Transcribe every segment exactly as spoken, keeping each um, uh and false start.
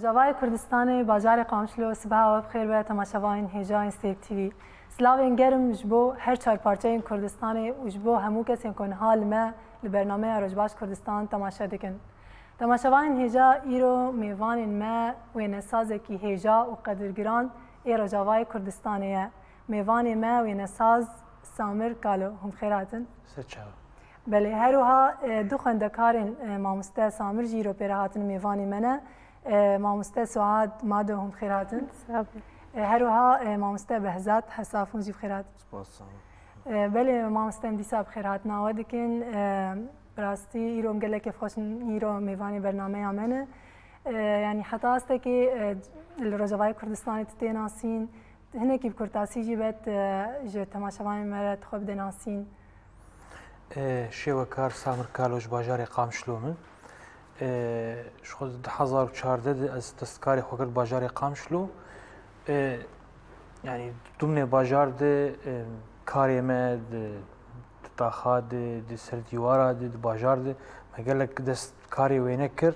Rojavayê Kurdistanê, bajarê Qamişlo, sibeha we bi xêr be, temaşevanên hêja yên Stêrk T V. Silavên germ ji bo her çar parçeyên Kurdistanê û ji bo hemû kesên ku niha li me li bernameya Rojbaş Kurdistan temaşe dikin. Temaşevanên hêja, îro mêvanên me wênesazekî hêja û qedirgiran ê Rojavayê Kurdistanê ye. Mêvanê me wênesaz Samir Kalo, hûn bi xêr hatin. Ser çav. Belê, her wiha, e, du xwendekarên, e, mamoste Samir jî îro pê re hatin mêvanê me ne. E, mamoste Suad Mado, hûn bi xêr hatin. Sağ ol. E, her wiha, e, mamoste Behzat Hesaf, hûn jî bi xêr hatin. Spas, sağ ol. E, belê, mamoste, em dîsa bi xêr hatina we dikin. E, bi rastî îro em gelek kêfxweş in, îro mêvanê bernameya me ne. E, yanî heta astekê, e, li Rojavayê Kurdistanê tu tê nasîn, hinekî bi kurtasî jî bet, e, ji temaşevanên me re tu xwe bide nasîn. E, şêwekar Samir Kalo ji bajarê Qamişlo min. E, ji xwe di du hezar û çardeh de ez destkarê xwe kir bajarê Qamişlo. E, yanî dimnê bajar de, e, karê me di, di taxa de, di ser dîwara de, di bajar de me gelek dest karê wêne kir.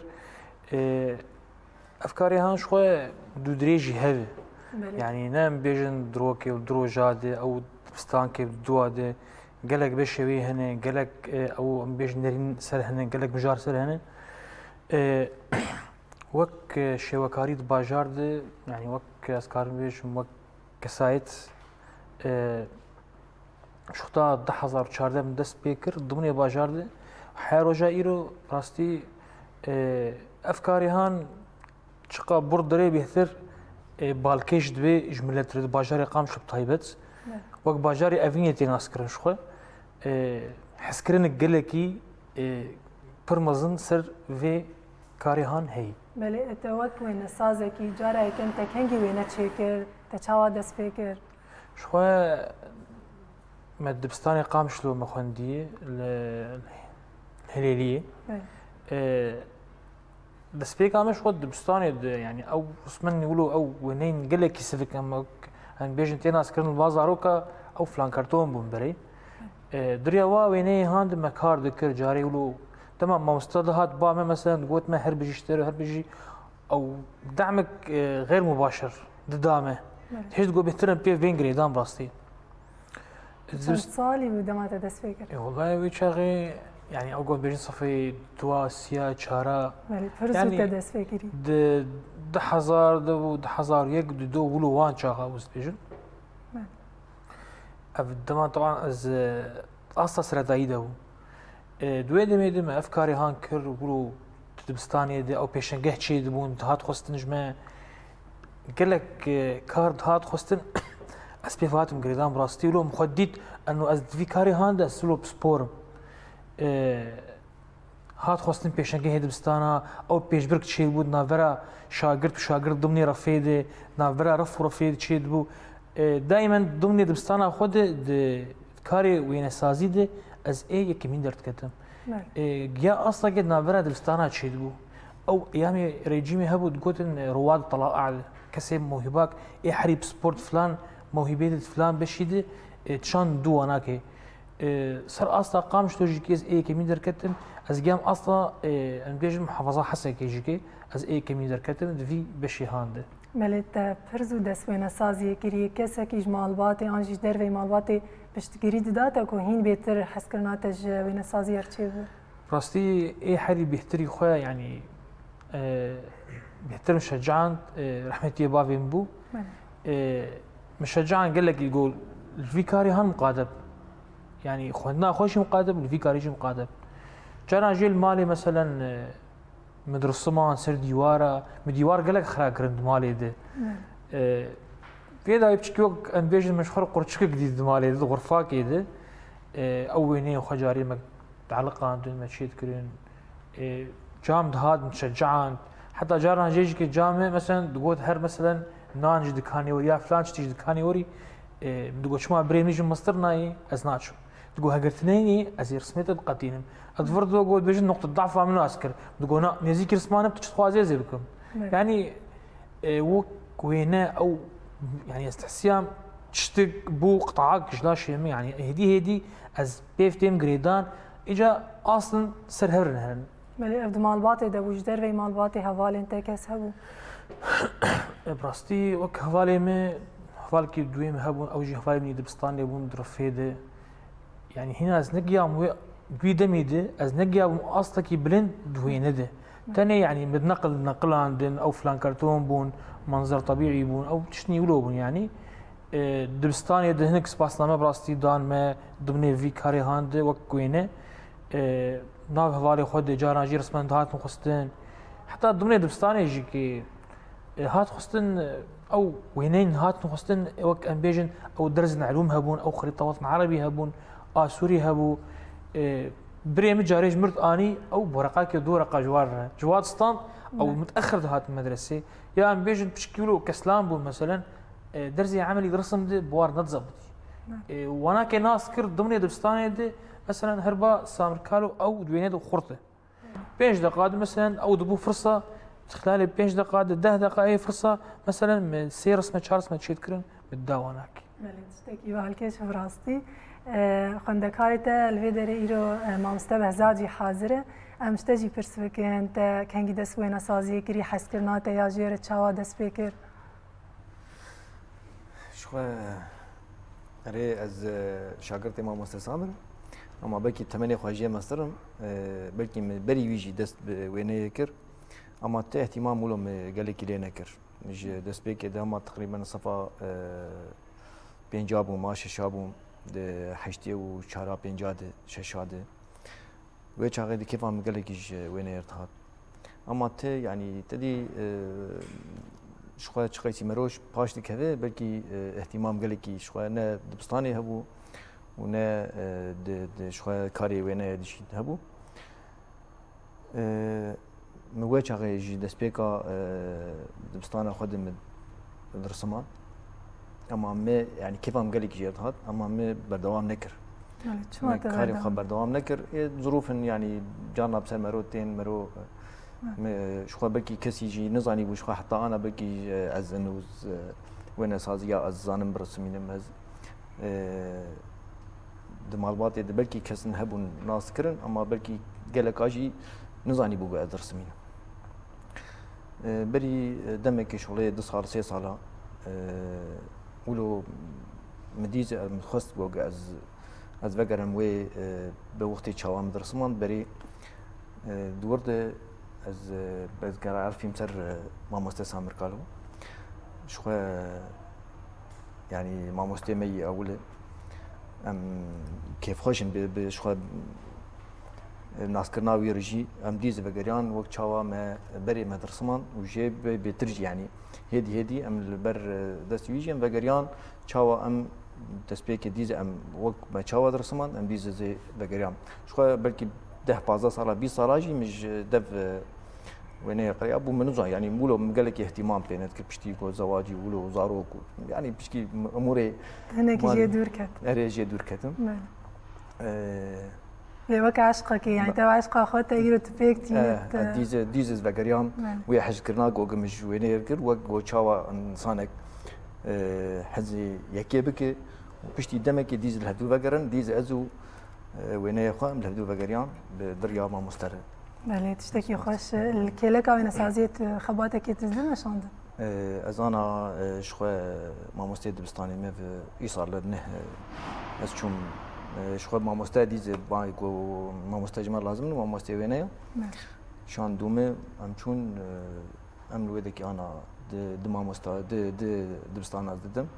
E, Ev karê han ji xwe dûdirêjî hev e. Belê. Yanî ne em bêjin di rokê û di roja de, ew dibistankê û di dua de, gelek beşê wê hene, gelek, e, ew em bêjin nerîn ser hene, gelek mijar ser hene. E, wek, e, şêwekarî di bajar de, yanî wek ez karim bêjim, wek kesayet, e, Ji xwe ta du hezar û çardeh min dest pê kir, dimûnê bajar de. Her roja îro rastî, e, ev karê han çiqa bur dirê bêhtir, e, balkêş dibe ji milet re di bajarê Qamişlo bi taybet. Evet. Wek bajarê Evînê tê naskirin ji xwe. E, hezkirinek gelekî, e, pir mezin ser vê karê han heye. Belê, e, te wek wênesazekî cara yekem te kengî wêne çêkir, te çawa dest pê kir? Ji xwe me dibistanê Qamişlo me xwendiye li Hilêliyê. Evet. E, destpêka me ji xwe dibistanê de, yanî ew rismên wilo ew wêneyên gelekî sivik em, em bêjin tê naskirin li va zaroka ew flankerton bûn berê. E, diriya wa wêneyê han de me kar dikir, carê wilo dema mamoste dihat ba me, meselen, digot me her bijî ji te re, her bijî, ew demek, e, xeyr mubaşir dida me. Evet. Hêj digot bêhtir em pê bên girêdan rastî. Çend salî bû dema te dest pê kir? E, wellahî wê çaxê, yanî ew got bêjin sifê dua, siya, çara. Belê, pir zû te dest pê kirî. Di du hezar de bû, du hezar û yek, du do wilo wan çaxa wist bêjin. Belê. Ev dema teban ez, e, asta seretayî de bûm. E, di wê demê de me ev karê han kir, wilo di dibistanê de ew pêşengeh çê dibûn, dihat xwestin ji me. Gelek, e, kar dihat xwestin. Ez pê hatim girêdan bi rastî, wilo min xwe dît, eno ez di vî karê han de ez wilo pispor im. E, Hat xwestin pêşengehê dibistana, ew pêşbirk çêbû di navbera şagirt û şagirt dimnê refê de, navbera ref û refê de çêdibû. E, daimen dimnê dibistana xwe de, di karê wênesazî de ez ê yekemîn derdiketim. Belê. E, giya asteke di navbera dibistana çêdibû. Ew eyamê rejîmê hebû, digotin, e, rowad tela'a de. Kesê mewhibak ê herî bi sport filan mewhibê de filan beşî de, e, çand dû wanakê. E, ser asta Qamişlo jî ez ê yekemîn derketim. Ez giyam asta, e, em bêjin muhafaza Hesekê jî ke ez ê yekemîn derketim di vî beşê han de. Belê, te pir zû dest wênesaziyê kiriye. Kesekî ji malbatê an jî ji derveyî malbatê piştgirî dida te ku hîn bêtir hezkirina te ji wênesaziyê re çêbibe? Rastî ê herî bêhtirî xwe, yanî, e, bêhtir min şecand, e, rehmetiyê bavê min bû. Belê. E, min şecand gelekî got, li vî karî han miqadeb. Yanî xwendina xwe jî miqadeb, li vî karî jî miqadeb. Caran jê li malê, meselen, e, min dirisiman ser dîwara, min dîwar gelek xira kirin di malê de. Belê. E, vê dayê piçkî wek em bêjin min ji xwe re qurçikek dît di malê de, di xurfakê de. E, ew wêneyên xwe carê me dieliqandin, me çê dikirin. E, cam dihat, min şecand. Heta caran jê jî ke cam e, meselen, digot her, meselen, nan jî dikanê werî, ya filan tiştî jî dikanê werî. E, min digot, çima birê min ji mistir nayê, ez naçim. Digot, heger tu neyê, ez ê rismê te diqetînim. Ez vir digot, got, bêjin, noqte dafa min nas kir. Digot, na, nêzîkî rismane tu çi dixwazî ez ê bikim. Evet. Yanî, e, wek wêne ew, yanî ez tehsiyam tiştik bû, qita'ak ji laşê min, yanî hêdî hêdî ez pêv têm girêdan, îca aslin ser hev re herin. Belê ev di malbatê de bû, ji derveyî malbatê hevalên te kes hebû? E, bi rastî wek hevalê min, hevalekî duyê min hebûn, ew jî hevalê min ê dibistanê bûn di rifê de. Yanî hîna ez negiyam wê, di wî demî de ez negiyabûm astekî bilind di wêne de. Tenê yanî min neqil neqilandin, ew filan karton bûn, manzer tebîî bûn, ew tiştî wilo bûn yanî. E, dibistanê de hinek spasname bi rastî dan me, dimnê vî karê han de wek wêne. E, nav hevalê xwe de caran jî rismen dihatin xwestin. Heta dimnê dibistanê jî ki, e, hat xwestin, e, ew wêneyên hatin xwestin, e, wek em bêjin, ew derzên elûm hebûn, ew xerîtawatên erebî hebûn, asûrî hebû. E, birê min carê ji mir anî, ew boreqakê du reqa ji war re. Ji war stand, ew mutexir dihatin medresê. Ya em bêjin pişkî wilo keslan bûn, meselen, e, derzê emelî di risim de bi war nedizebitî. E, wanakê nas kir dimnê dibistanê de, meselen, herba Samir Kalo ew di wênê de xurt e. Pênc deqa de, meselen, ew dibû firsa, xilal pênc deqa de, deh deqa ê firsa, meselen, me sê risme, çar risme çêdikirin, me dida wanakê. Belê, tiştekî balkêş bi rastî. E, xwendekarê te li vê derê îro, e, mamoste Behzad jî hazir e. Em ji te jî pirs bikin, te kengî dest bi wênesaziyê kirî, hezkirina te ya jê re çawa dest pê kir? Ji xwe erê ez, e, şagirtê mamoste Samir im. Ama belkî temenê xwe jê mestir im. E, belkî min berî wî jî dest bi wêneyê kir. Ama ti îhtîmam wilo min gelekî lê nekir. Ji destpêkê de hema teqrîben sefa, e, pênca bûm, a şeşa bûm, di heştê û çara pênca de, şeşa de. Wê çaxê di kêfa min gelekî ji wêneyê re dihat. Ema ti, yanî, te dî, e, ji xwe çi qeysî mero paş dikeve, belkî, e, îhtîmam gelekî ji xwe ne dibistanê hebû û ne, e, di, di ji xwe karê wêneyê de jî hebû. E, min wê çaxê ji destpêka, e, dibistana xwe de min dirisiman. Ema me, yanî kêfa min gelekî jê dihat, ema me berdewam nekir. Belê, çima Me te karê xwe berdewam? berdewam nekir. Ê, zirûf in, yanî carna bi ser mero tên, mero, Hı. me, ji xwe belkî kesî jî nizanîbû, ji xwe heta ana belkî, e, ez in û z-, e, wênesaziya ez zanim birisimînim ez. E, di malbatê de belkî kesin hebûn nas kirin, ema belkî geleka jî nizanîbû ku ez dirisimînim. E, berî, e, demekê şolê du sal, sê sala, e, wilo min dî ez, min xwest ku ez, ez vegerim wê, e, bi wextê çawa min dirisiman berî, e, di wir de ez, e, ez gera erfîm ser, e, mamoste Samir Kalo. Ji xwe, yanî mamostê me yî ewil e. Em kêfxweş in bi, bi ji xwe, e, naskirina wî re jî. Em dî zî vegeriyan wek çawa me berê me dirisiman û jê bê bêtir jî, yanî hêdî hêdî em li ber, e, destê wî jî em vegeriyan çawa em destpêkê dî zî em wek me çawa dirisiman em dî zî zê vegeriyan. Ji xwe belkî deh pazdeh sala, bîst sala jî min ji dev, e, wêneyê qiriya bû, min nizan, yanî wilo min gelekî îhtîmam pê nedikir piştî ku zewacî wilo zarok û, yanî piştî emûrê Hinekî malê jê dûr ket. Erê jê dûr ketim. Belê. Ee, Lê weke eşqekê, yanî te eşqa xwe te îro tu pêk tînî, e, te dîze, dîze ez vegeriyam, Belê. wê hezkirina ku min ji wêneyê kir, wek ku çawa insanek, e, hezê yekê bike û piştî demekê dîze li hevdû vegerin, dîze ez û, e, wêneyê xwe em li hevdû vegeriyan bi diriya mamoste re. Belê, tiştekî xweş. Li kêleka wênesaziyê tu xebatekê tu didin weşandin? Ee, ez ana, e, ji xwe mamosteyê dibistanê me ve îsal li neh, e, ez çûm, e, ji xwe mamoste dîze, ba ku mamoste ji me lazim in, mamoste wêne ye. Belê. Şandû me, em çûn, e, em li wê dekî ana di, di mamosta, di, di dibistana didim.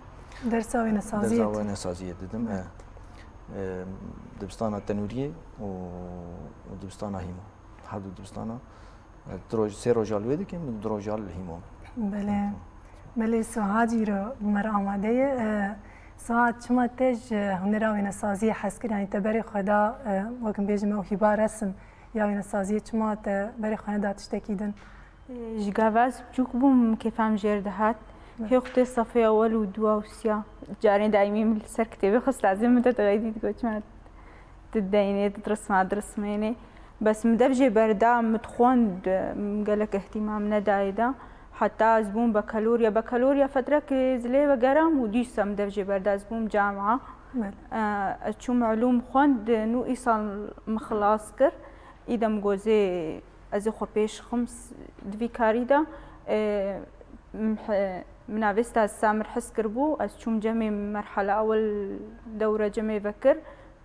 Dersa wênesaziyê Dersa didim. wênesaziyê didim, e. E, dibistana tenûriyê û, û dibistana hîmo. Her du dibistana. Di roj, sê roja li wê dikim, du roja li hîmo. Belê. Belê, Suha îro bi me re amade ye. E, Suha, çima te ji hunera wênesaziyê hez kir? Yanî te berê xwe da, e, wek em bêjim ew hîba resim ya wênesaziyê, çima te berê xwe neda tiştekî din? Ji gava ez biçûk bûm, kêfa min jê re dihat. Hê xwe tê sefê ewel û dua û siya. Carên daîmî min li ser kitêbê xwe lazim min te dixeyidî, digot, çima tu deynê, tu dirisma, dirismênê. Bes min dev jê berda, min dixwend, min gelek îhtîmam nedayê de. Heta ez bûm bakalorya. Bakalorya fetrekê ez lê vegeram û dîsa min dev jê berda, ez bûm camia. Belê. Ez çûm elûm xwend, nû îsal min xilas kir. Îdem gozê ez ê xwe pêş xim s-, di vî karî de, e, min he-, min avêsta ez sa min hez kiribû, ez çûm cemê merhela ewil dewre cemê vekir,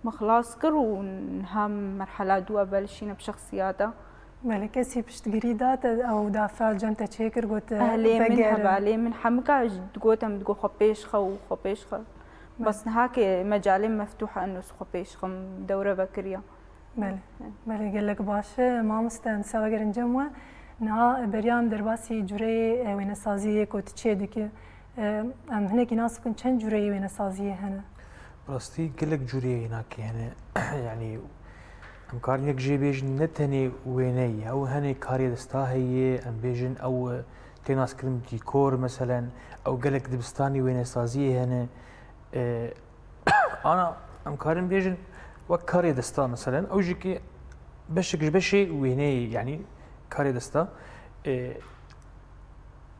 min xilas kir û niha merhela dû ev belişîne bi şexsiyata. Belê, kesî piştgirî da te, ew dafa cem te çêkir, got, Ehlê min vegere. Heba, lê min hemika ji digot em digo xwe pêş xe û xwe pêş xe. Belê. Bes niha ke mecalê meftûh e, ez xwe pêş xim dewre vekiriya. Belê. Belê, gelek baş e. Mamoste, em sa vegerin cem we. Niha beriya em derbasî cureyê, e, wênesaziyê yê ku tu çê dikî. E, em hinekî nas bikin çend cureyê wênesaziyê hene? Rastî gelek cureyê wênakê hene. Yanî em karin yek jê bêjin ne tenê wêneyê. Ew hene karê desta heye, em bêjin ew, e, tê naskirin dîkor, meselen, ew gelek dibistanî wênesaziyê hene. E, Ana, em karin bêjin, wek karê desta, meselen, ew jî ki beşek ji beşê wêneyê, yanî karê desta. E,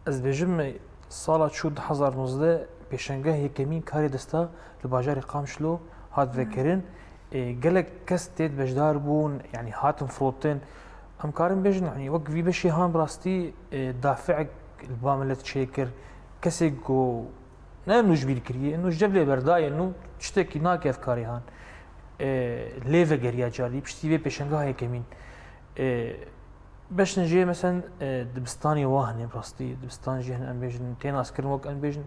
ez dibêjim, sala çû du hezar nozdeh pêşengeh yekemîn karê desta li bajarê Qamişlo hat vekirin. E, gelek kes tê de beşdar bûn, yanî hatin firotin. Em karin bêjin, yanî wek vî beşê han bi rastî, e, dafeek li ba milet çêkir. Kesê ku ne nû ji bîr kiriye, nû ji cem lê berdayê, nû tiştekî nake ev karê han. E, lê vegeriya carî, piştî vê pêşengeha yekemîn. E, beşin jê, meselen, e, dibistanê wa hene, bi rastî, dibistan jê hene, em bêjin, tê naskirin wek, em bêjin,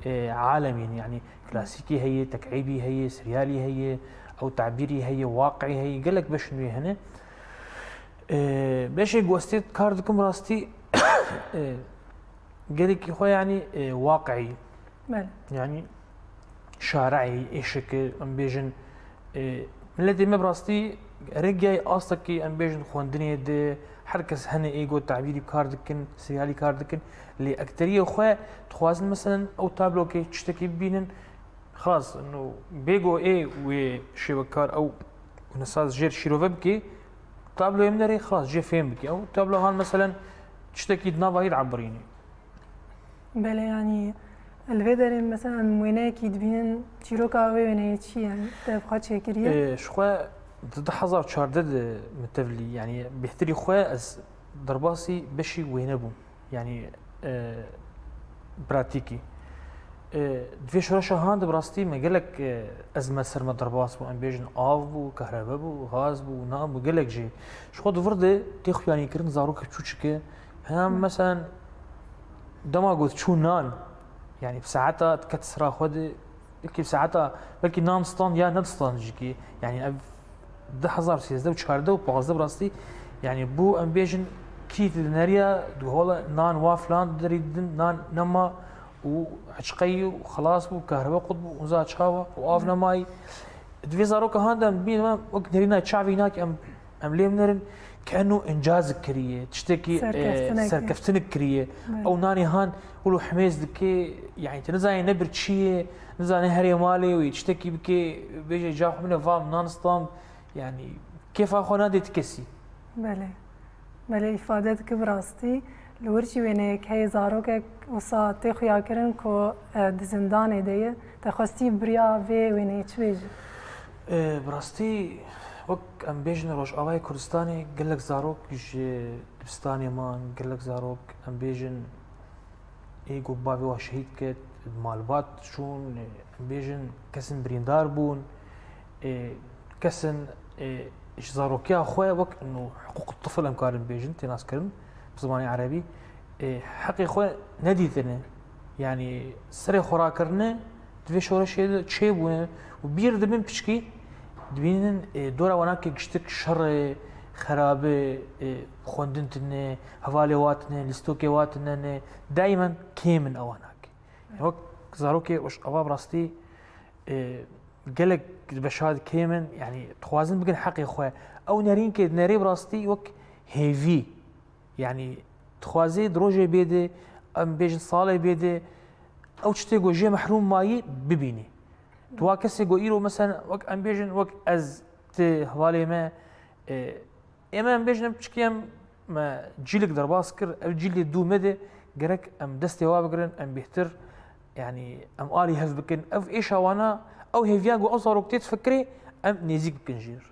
e, alemîn, yanî klasîkî heye, tek'îbî heye, siryalî heye, ew tabîrî heye, waqî heye, gelek beşin wê hene. E, beşê ku ez tê kar dikim, rastî, e, gelekî xwe, yanî, e, waqî. Belê. Yanî şareî, êşikê, em bêjin, e, miletê me bi rastî rengiyayê astekî, em bêjin, xwendinê de, her kes hene ê ku tabîrî kar dikin, siryalî kar dikin, lê ekteriyê xwe dixwazin, meselen, ew tablokê tiştekî bibînin, xlas, no, bê ku ê wê şêwekar ew wênesaz jêr şîrove bike, tabloyê min derê, xlas, jê fêm bike. Ew tablo han, meselen, tiştekî di nava yê diebirîne. Belê, yanî li vê derê, mesela, em wêneyekî dibînin, çîroka wê wêneyê çi ye? Te bi xwe çêkiriye? Ê, ji xwe di du hezar çardeh de min tevlî, yanî bêhtirî xwe ez derbasî beşî wêne bûm. Yanî, e, pratîkî. E, di vê şoreşa han de bi rastî me gelek, e, ezme ser me derbas bû. Em bêjin av bû, kahrebe bû, gaz bû, nan bû, gelek jî. Ji xwe di vir de tê xuyanîkirin zarokek çûçike. Hena, meselen, dema got çû nan, yanî bi saeta diket sira xwe de, belkî bi saeta, belkî nan stand ya nedistand jî ki, yanî ev du hezar sêzdeh û çardeh û pazdeh bi rastî, yanî bû, em bêjin, kî dineriya, digola nan wa filan derî didin, nan nema û hiçqeyî û xelas bû, kahrabe qut bû, unza çawa û av nemayî. Di vê zaroka han de em dibînin, em wek nerîna çavî nak em, em lê binerin, ke eno incazik kiriye, tiştekî, e, serkeftinek kiriye. Belê. Ew nanê han wilo himêz dike, yanî tu nizanî ne bir çi ye, nizane herê malê wê tiştekî bike, bêje ca xwe bine va min nan stand, yanî kêfa xwe nade ti kesî. Belê. Belê, îfade dike bi rastî. Li wir jî wêneyek heye, zarokek wisa tê xuyakirin ku, e, di zindanê de ye. Te xwestî bi riya vê wêneyê çi bêjî? E, bi rastî, wek em bêjin Rojavayê Kurdistanê gelek zarok ji dibistanê man, gelek zarok em bêjin ê ku bavê wa şehîd ket, malbat çûn, em bêjin kesin birîndar bûn, e, kesin, e, ji zarokiya xwe wek ino hiqûq tifil em karin bêjin, tê naskirin bi zimanê erebî, e, heqê xwe nedîtine. Yanî serê xwe rakirine, di vê şoreşê de çêbûne û bîr dibin piçkî dibînin, e, dora wana ke giştik şer e, xerab e, e, xwendin tune, hevalê wa tune, lîstokê wa tune ne, daîmen kêm in ewana ke. Wek zarokê Rojava bi rastî, e, gelek di beşa de kêm in, yanî dixwazin bikin heqê xwe. Ew nerîn ke dinerê bi rastî wek hêvî, yanî dixwazê di rojê bê de, em bêjin salê bê de, ew tiştê ku jê mehrûm mayî bibînî. Tu wa kesê ku îro, meselen, wek em bêjin, wek ez, tu, hevalê me, e, Ême em bêjin, em piçkî em me cîlik derbas kir, ev cîlê dû me de gerek em destê wa bigirin, em bêhtir, yanî em alî hev bikin. Ev êşa wana, ew hêviya ku ew zarok tê difikirê, em nêzîk bikin jê re.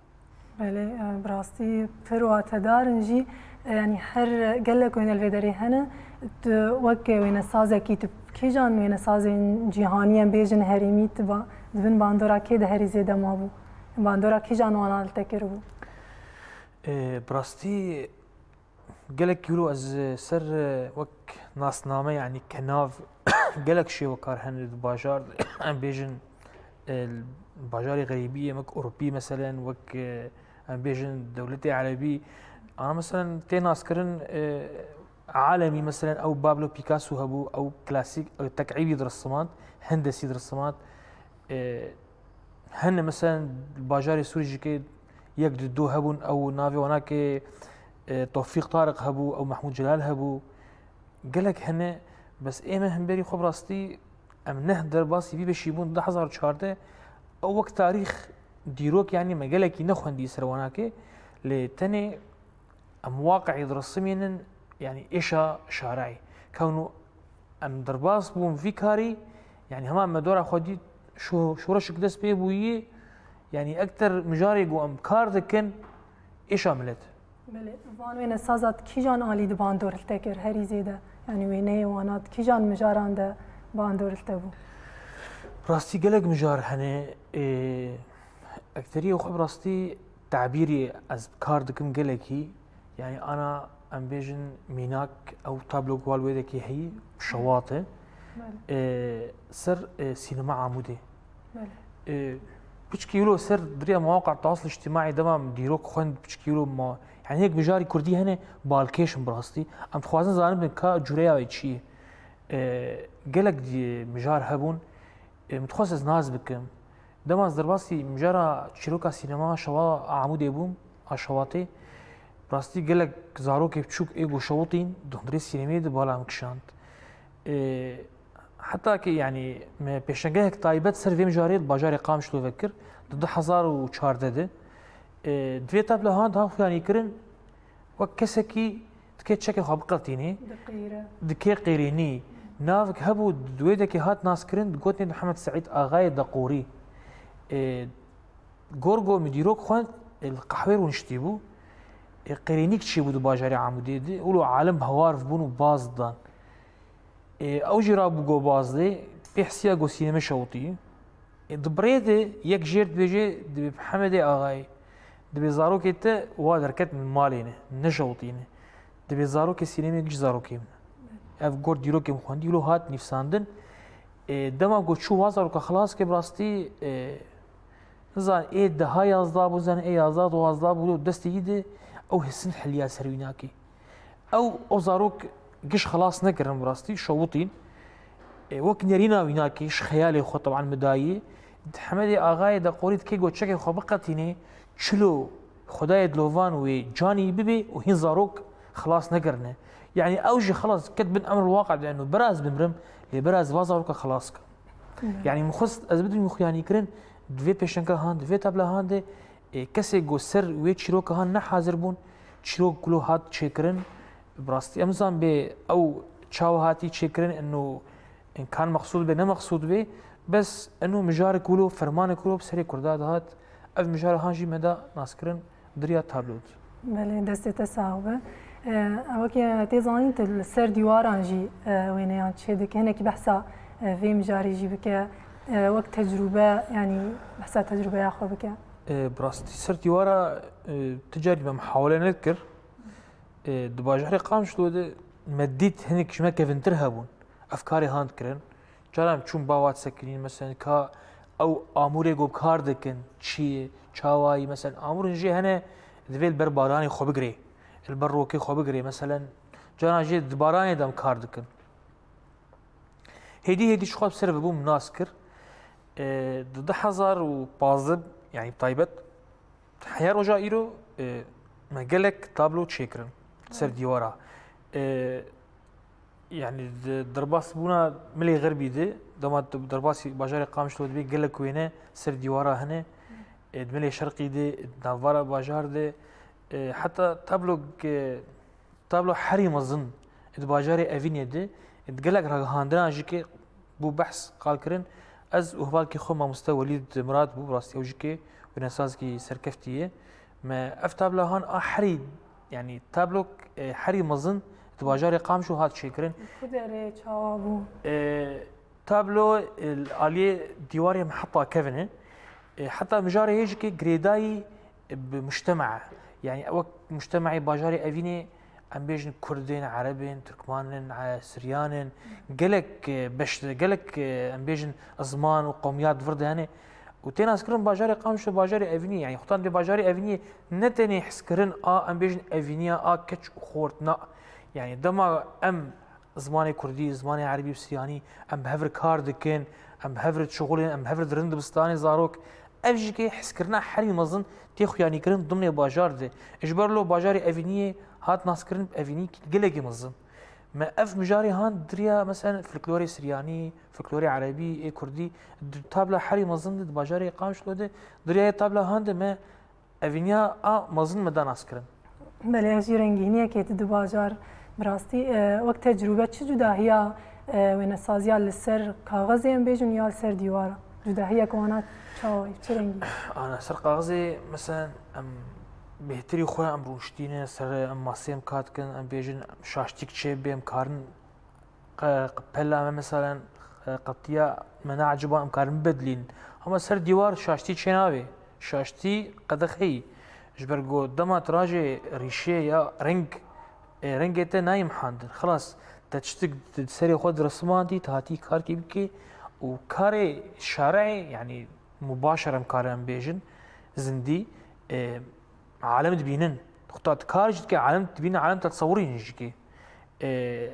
Belê, e, bi rastî pir watedar in jî, e, yanî her gelek wêne li vê derê hene, tu wek wênesazekî tu kîjan wênesazên cîhanî em bêjin herêmî tu ba-, di bin bandora kê de herî zêde mabû? Bandora kîjan wana li te kiribû? E, bi rastî gelek wilo ez ser, e, wek nasname, yanî kenav gelek şêwekar hene di bajar de. Em bêjin, e, bajarê xerîbî yê, wek Urpî meselen, wek, e, em bêjin dewletê erebî. Ana meselen tê naskirin, e, alemî, meselen ew Pablo Picasso hebû, ew klasîk, ew tek'îbî diresimand, hendesî diresimand. E, hene meselen bajarê Sûrî jî ke yek di du hebûn, ew navê wana ke, e, Tofîq Tariq hebû, ew Mehmûd Celal hebû. Gelek hene, bes ê me hemberî xwe bi rastî em neh derbasî vî beşî bûn du hezar û çardeh, ew wek tarîx, dîrok, yanî me gelekî nexwendî ser wana ke, lê tenê em waqi'î diresimînin, yanî êşa şareyê. Kewno em derbas bûn vî karî, yanî hema me dora xwe dît, şo-, şoreşek dest pê bûyî, yanî ekter mijarê ku em kar dikin, êşa milet. Belê, van wênesaza di kîjan alî di bandor li te kir herî zêde? Yanî wêneyê wana di kîjan mijaran de bandor li te bû? Rastî gelek mijar hene. Ê, ekteriyê xwe bi rastî tabîrî ez bi kar dikim gelekî. Yanî ana em bêjin mînak ew tablo ku wal wê dekî heyî şewat e. Belê. Ê, ser, ê, sînema Amûdê. Belê. Ê, piçkî wilo ser diriya mewaqa tewasl îctîmaî dema min dîrok xwend, piçkî wilo ma, yanî yek mijarî kurdî hene balkêş in bi rastî. Em dixwazin zanibin ka cûreya wê çi ye. Ê, gelek dî-, mijar hebûn. Ê, min dixwest ez nas bikim. Dema ez derbasî mijara çîroka sînema şewa a Amûdê bûm, a şewatê. Rastî gelek zarokê biçûk ê ku şewitîn di hundirê sînemê de bala min kişand. Ê, heta ki, yanî, me pêşengehek taybet ser vê mijarê di bajarê Qamişlo ve kir, di du hezar û çardeh de. Ê, di vê tablehan de han xuyanî kirin, wek kesekî dikê çekê xwe biqetînî, Diqîre. dikê qêrînî. Navek hebû, di wê dekê hat naskirin, digotinê Mihemed Seîd Axayê Deqorî. Ê, gor ku min dîrok xwend, ê, li qehwê rûniştî bû. Ê, qêrînîk çêbû di bajarê Amûdê de. Wilo alim bi hewar bûn û baz didan. Ê, ew jî rabû go bazdê, pê hisiya go sîneme şewitî. Ê, di birê de yek jêr dibêje, dibê Mihemedê Axayê, dibê zarokê te wa derket min malê ne, neşewitîne. Dibê zarokê sînemê giş zarokê min. Ev got dîrokê min xwendî, wilo hat nivîsandin. Ê, dema go çû wa zaroka xilas ke, bi rastî, ê, nizan ê deha yazda bû, zan ê yazda, duwazda bû, destê yî de ew hisin heliya ser wî nakê. Ew, o zarok giş xilas nekirin bi rastî, şewitîn. E, wek nerîna wî nakê, ji xeyalê xwe teban midayî. Di Hemedê Axayê de qorî dikê go çekê xwe biqetînê, çilo Xwedayê dilovan wê canî bibê û hîn zarok xilas nekirine. Yanî ew jî xilas ket bin emr waqe de, eno bira ez bimrim, lê bira ez va zaroka xilas kim. Yanî min xwest ez bidim xuyanî kirin, di vê pêşengehan, di vê tablehan de, e, kesê go ser wê çîroka han ne hazir bûn, çîrok kulo hat çêkirin, bi rastî em zan bê ew çawa hatî çêkirin, eno kan mexsûd bê, ne mexsûd bê, bes eno mijarek wilo, fermanek wilo bi serê Kurda dihat, ev mijara han jî me da naskirin diriya tablo de. Belê, destê te sax be. E, wekî tê zanîn tu li ser dîwaran jî, e, wêneyan çêdike. Hinekî behsa, e, vê mijarê jî bike. E, wek tecrûbe, yanî behsa tecrûbeya xwe bike. E, bi rastî ser dîwara, e, ti carî me muhawele nedikir. E, di bajarê Qamişlo de me dît hinek ji me kevintir hebûn. Ev karê han dikirin. Cara em çûn ba wa disekinîn, meselen, ka ew amûrê ku bi kar dikin, çi ye, çawa ye, meselen, amûrên jê hene, divê li ber baranê xwe bigirê, li ber rokê xwe bigirê, meselen, caran jê di baranê de em kar dikin. Hêdî hêdî ji xwe bi ser ve bûm nas kir. E, di du hezar û pazdeh, yanî taybet, heya roja îro, e, me gelek tablo çêkirin ser dîwara. E, yanî di derbasbûna Milê Xerbî de, dema tu derbasî bajarê Qamişlo dibê gelek wêne ser dîwara hene. E, di Milê Şerqî de, di navbara bajar de, e, heta tablo ke, tablo herî mezin di bajarê Evînê de, di gelek ragihandinan jî ke bû behs qal kirin, ez û hevalkê xwe mamoste Welîd Mirad bû, bi rastî ew jî ke wênesazekî serkeftî ye. Me ev tabla han a herî, yanî tablok, e, herî mezin di bajarê Qamişlo hat çêkirin. Ku derê çawa bû? E, tablo, e, li aliyê dîwarê me heta kevin e. E, heta mijarê hêjikê girêdayî, e, bi mujtema. Yanî wek mujtemeyê bajarê Evînê, em bêjin Kurd in, Ereb in, Tirkman in, e, Siryan in, gelek, e, beş, gelek, e, em bêjin ziman û qewmiyat vir de hene. Û tê naskirin bajarê Qamişlo, bajarê Evînê, yanî xutan dê bajarê Evînê ne tenê hizkirin a, em bêjin Evîniya a keç û xort, na. Yanî dema em zimanê Kurdî, zimanê Erebî û Siryanî, em bi hev re kar dikin, em bi hev re dişixulin, em bi hev re dirin dibistanê zarok. Ev jî ke hizkirina herî mezin tê xuyanîkirin dimnê bajar de. Ji ber lo bajarê Evîniyê hat naskirin bi Evînî gelekî mezin. Me ev mijarê han diriya, meselen, folklorê Siryanî, folklorê Erebî, ê Kurdî, di tabla herî mezin de di bajarê Qamişlo de, diriya yê tabla han de me Evîniya a mezin me da naskirin. Belê, ev jî rengîniyekê di du bajar bi rastî, e, wek tecrûbe çi cudahiya, e, wênesaziya li ser kaxezê em bêjin ya li ser dîwara? Cudahiyek wana çawa ye? Çi rengî? Ana ser kaxezê, meselen, em bêhtirî xwe em rûniştîne ser, em masê em kat kin, em bêjin şaştîk çê bê, em karin qe-, qe-, pela me, meselen, e, qetiya me neeciba em karin bibedilînin. Ama ser dîwar şaştî çênavê. Şaştî qedexeyî. Ji ber ku dema tu rajê rîşê ya reng, e, rengê te nayê mihandin. Xilas, te tiştik di serê xwe diresimandî, tu hatî karkê bikê û karê şareê, yanî mubaşer em karin em bêjin, zindî, e, alem dibînin. Xuta tu kar jî dike, alem dibînin, alem te tesewirînin jî dike. E,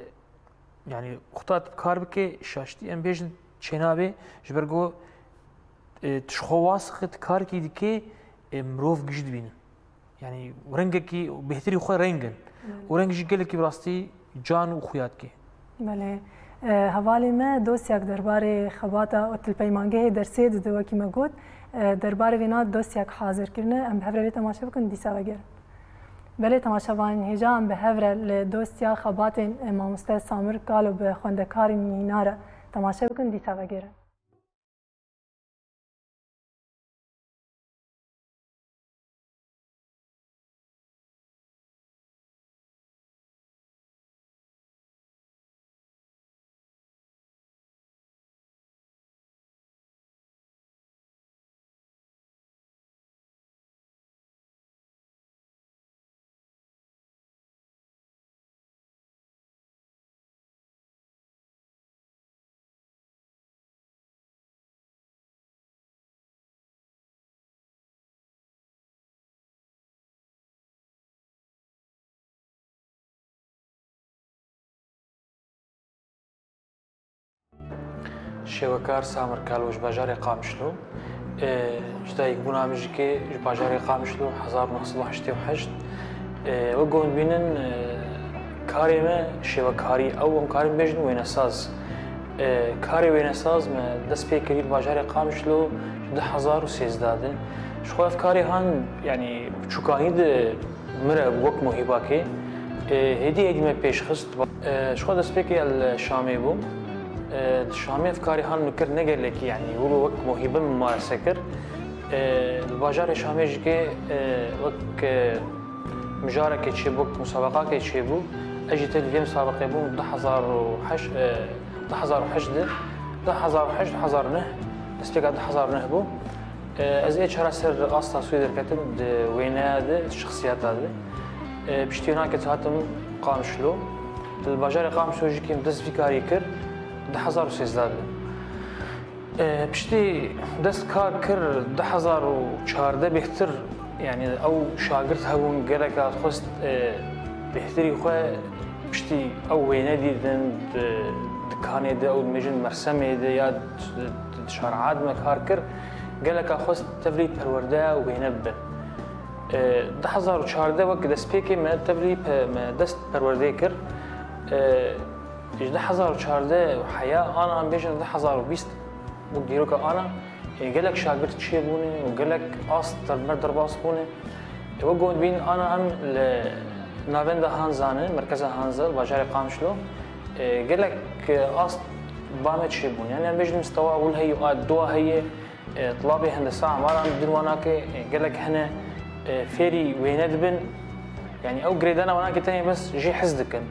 Yanî, xuta tu kar bike, şaştî em bêjin çênabê, ji ber ku, e, tu ji xwe wasiqî tu karkî dikê, e, mirov giş dibînin. Yanî, rengekî bêhtirî xwe reng in. Belê. Û reng jî gelekî bi rastî can û xuya dike. Belê. E, hevalê me dosyak derbarê xebata Otel Peymangehê Dersê dide, wekî me got, e, derbarê vêna dosyak hazir kirine. Em bi hev re lê temaşe bikin, dîsa vegerin. Belê temaşevanên hêja, em bi hev re li dosya xebatên, e, mamoste Samir Kalo bi xwendekarên mîna re temaşe bikin, dîsa vegerin. Şêwekar Samir Kalo ji bajarê Qamişlo. E, ji dayikbûna min jî ke ji bajarê Qamişlo, hezar û neh sed û heştê û heşt. E, wek ku hûn dibînin, e, karê me şêwekarî, ew em karin bêjin wênesaz. E, karê wênesaz me dest pê kirî li bajarê Qamişlo ji du hezar û sêzdeh de. Ji xwe ev karê han, yanî biçûkanî de min re wek mohîbakê, e, hêdî hêdî me pêş xist. E, ji xwe destpêkê li Şamê bû. E, di Şamê ev karê han min kir, ne gelekî, yanî wilo wek mohîbe min mumarese kir. E, li bajarê Şamê jî ke, e, wek, e, mijarekê çêbû, wek musabaqakê çêbû. Ez jî tevlî vê musabeqê bûm du hezar û heşt, e, du hezar û heşt de, du hezar û heşt, du hezar û neh, destpêka du hezar û neh bû. E, ez ê çara ser asta Swêdê derketim, di wêneya de, di şexsiyeta de. E, piştî wênakê hatim Qamişlo. Li bajarê Qamişlo jî kêm dest vî karî kir, du hezar û sêzdeh de. E, piştî dest kar kir, du hezar û çardeh bêhtir, yanî ew şagirt hebûn, gelek dixwest, e, bêhtirî xwe piştî ew wêne dîtin, di dikanê de, ew dibêjin mersemê de ya di, di, di şara de me kar kir, gelek dixwest tevlî perwerde û wêne bibin. E, du hezar û çardeh wek destpêkê me tevlî pe-, me dest perwerdê kir. E, ji du hezar û çardeh heya ana em bêjin du hezar û bîst û dîroka ana, e, gelek şagirt çêbûne û gelek ast derber derbas bûne. E, wek got bîn ana em li navenda Hanza ne, merkeza Hanza, li bajarê Qamişlo, e, gelek, e, ast ba me çêbûne. Yanî em bêjin mistewa ewil heye û a dua heye, e, tulabê hendesa, emara em din wana ke, e, gelek hene, E, fêrî wêne dibin. Yanî ew girêdana wanakê tenê bes jê hez dikin.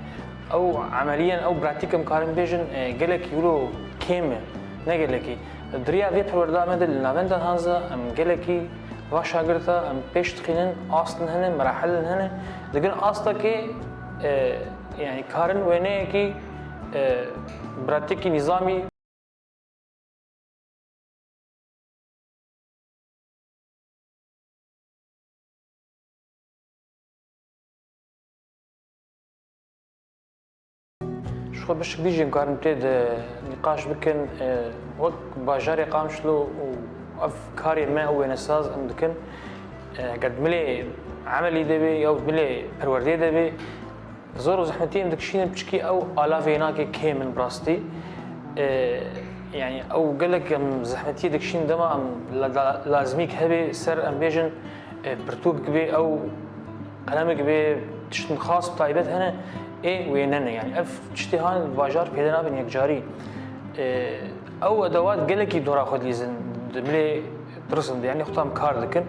Ew emeliyan, ew pratîk em karin bêjin, e, gelekî wilo kêm e, ne gelekî. Di riya vê perwerda me de li navenda hanza em gelekî va şagirta em pêş dixînin, astin hene, merahilin hene. Digin astakê, e, yanî karin wêneyekî, e, pratîkî nîzamî Ji xwe bişik dî jî em karin tê de nîqaş bikin, e, wek bajarê Qamişlo û ev karê me û wênesaz em dikin. E, eger di milê emelî de bê ya di milê perwerdê de bê, zor û zehmetiyê em dikişînin, piçikî ew alavê nakê kêm in bi rastî. E, yanî ew gelek em zehmetiyê dikişînin, dema em la-, la-, lazimîk hebe ser em bêjin, e, pirtûk bê, ew qelemik bê, tiştin xas bi taybet hene, ê wêne ne. Yanî ev tiştê han bajar pêde nabin yekcarî. E, ew edewat gelekî dora xwe dilîzin, di milê tirisin de, yanî xwe tam kar dikin.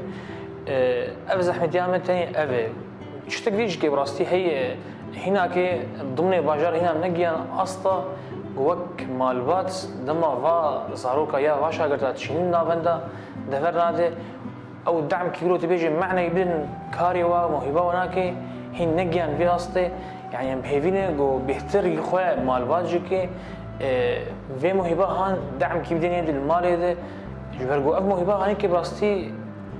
E, ev zehmetiya me tenê ev e. Tiştek dî jî kê bi rastî heye, hînakê dimnê bajar hîna negiyan asta ku wek malbat dema va zaroka ya va şagirta dişînin navenda dever nade. Ew dam kî wilo tu bêjî mehne bidin karê wa, mohîba wa nake, hîn negiyan vê astê. Yanî em bi hêvî ne ku bêhtir xwe malbat jî ke, e, vê mohîba han dam kî bidin ê di li malê de. Ji ber ku ev mohîba hanî ke bi rastî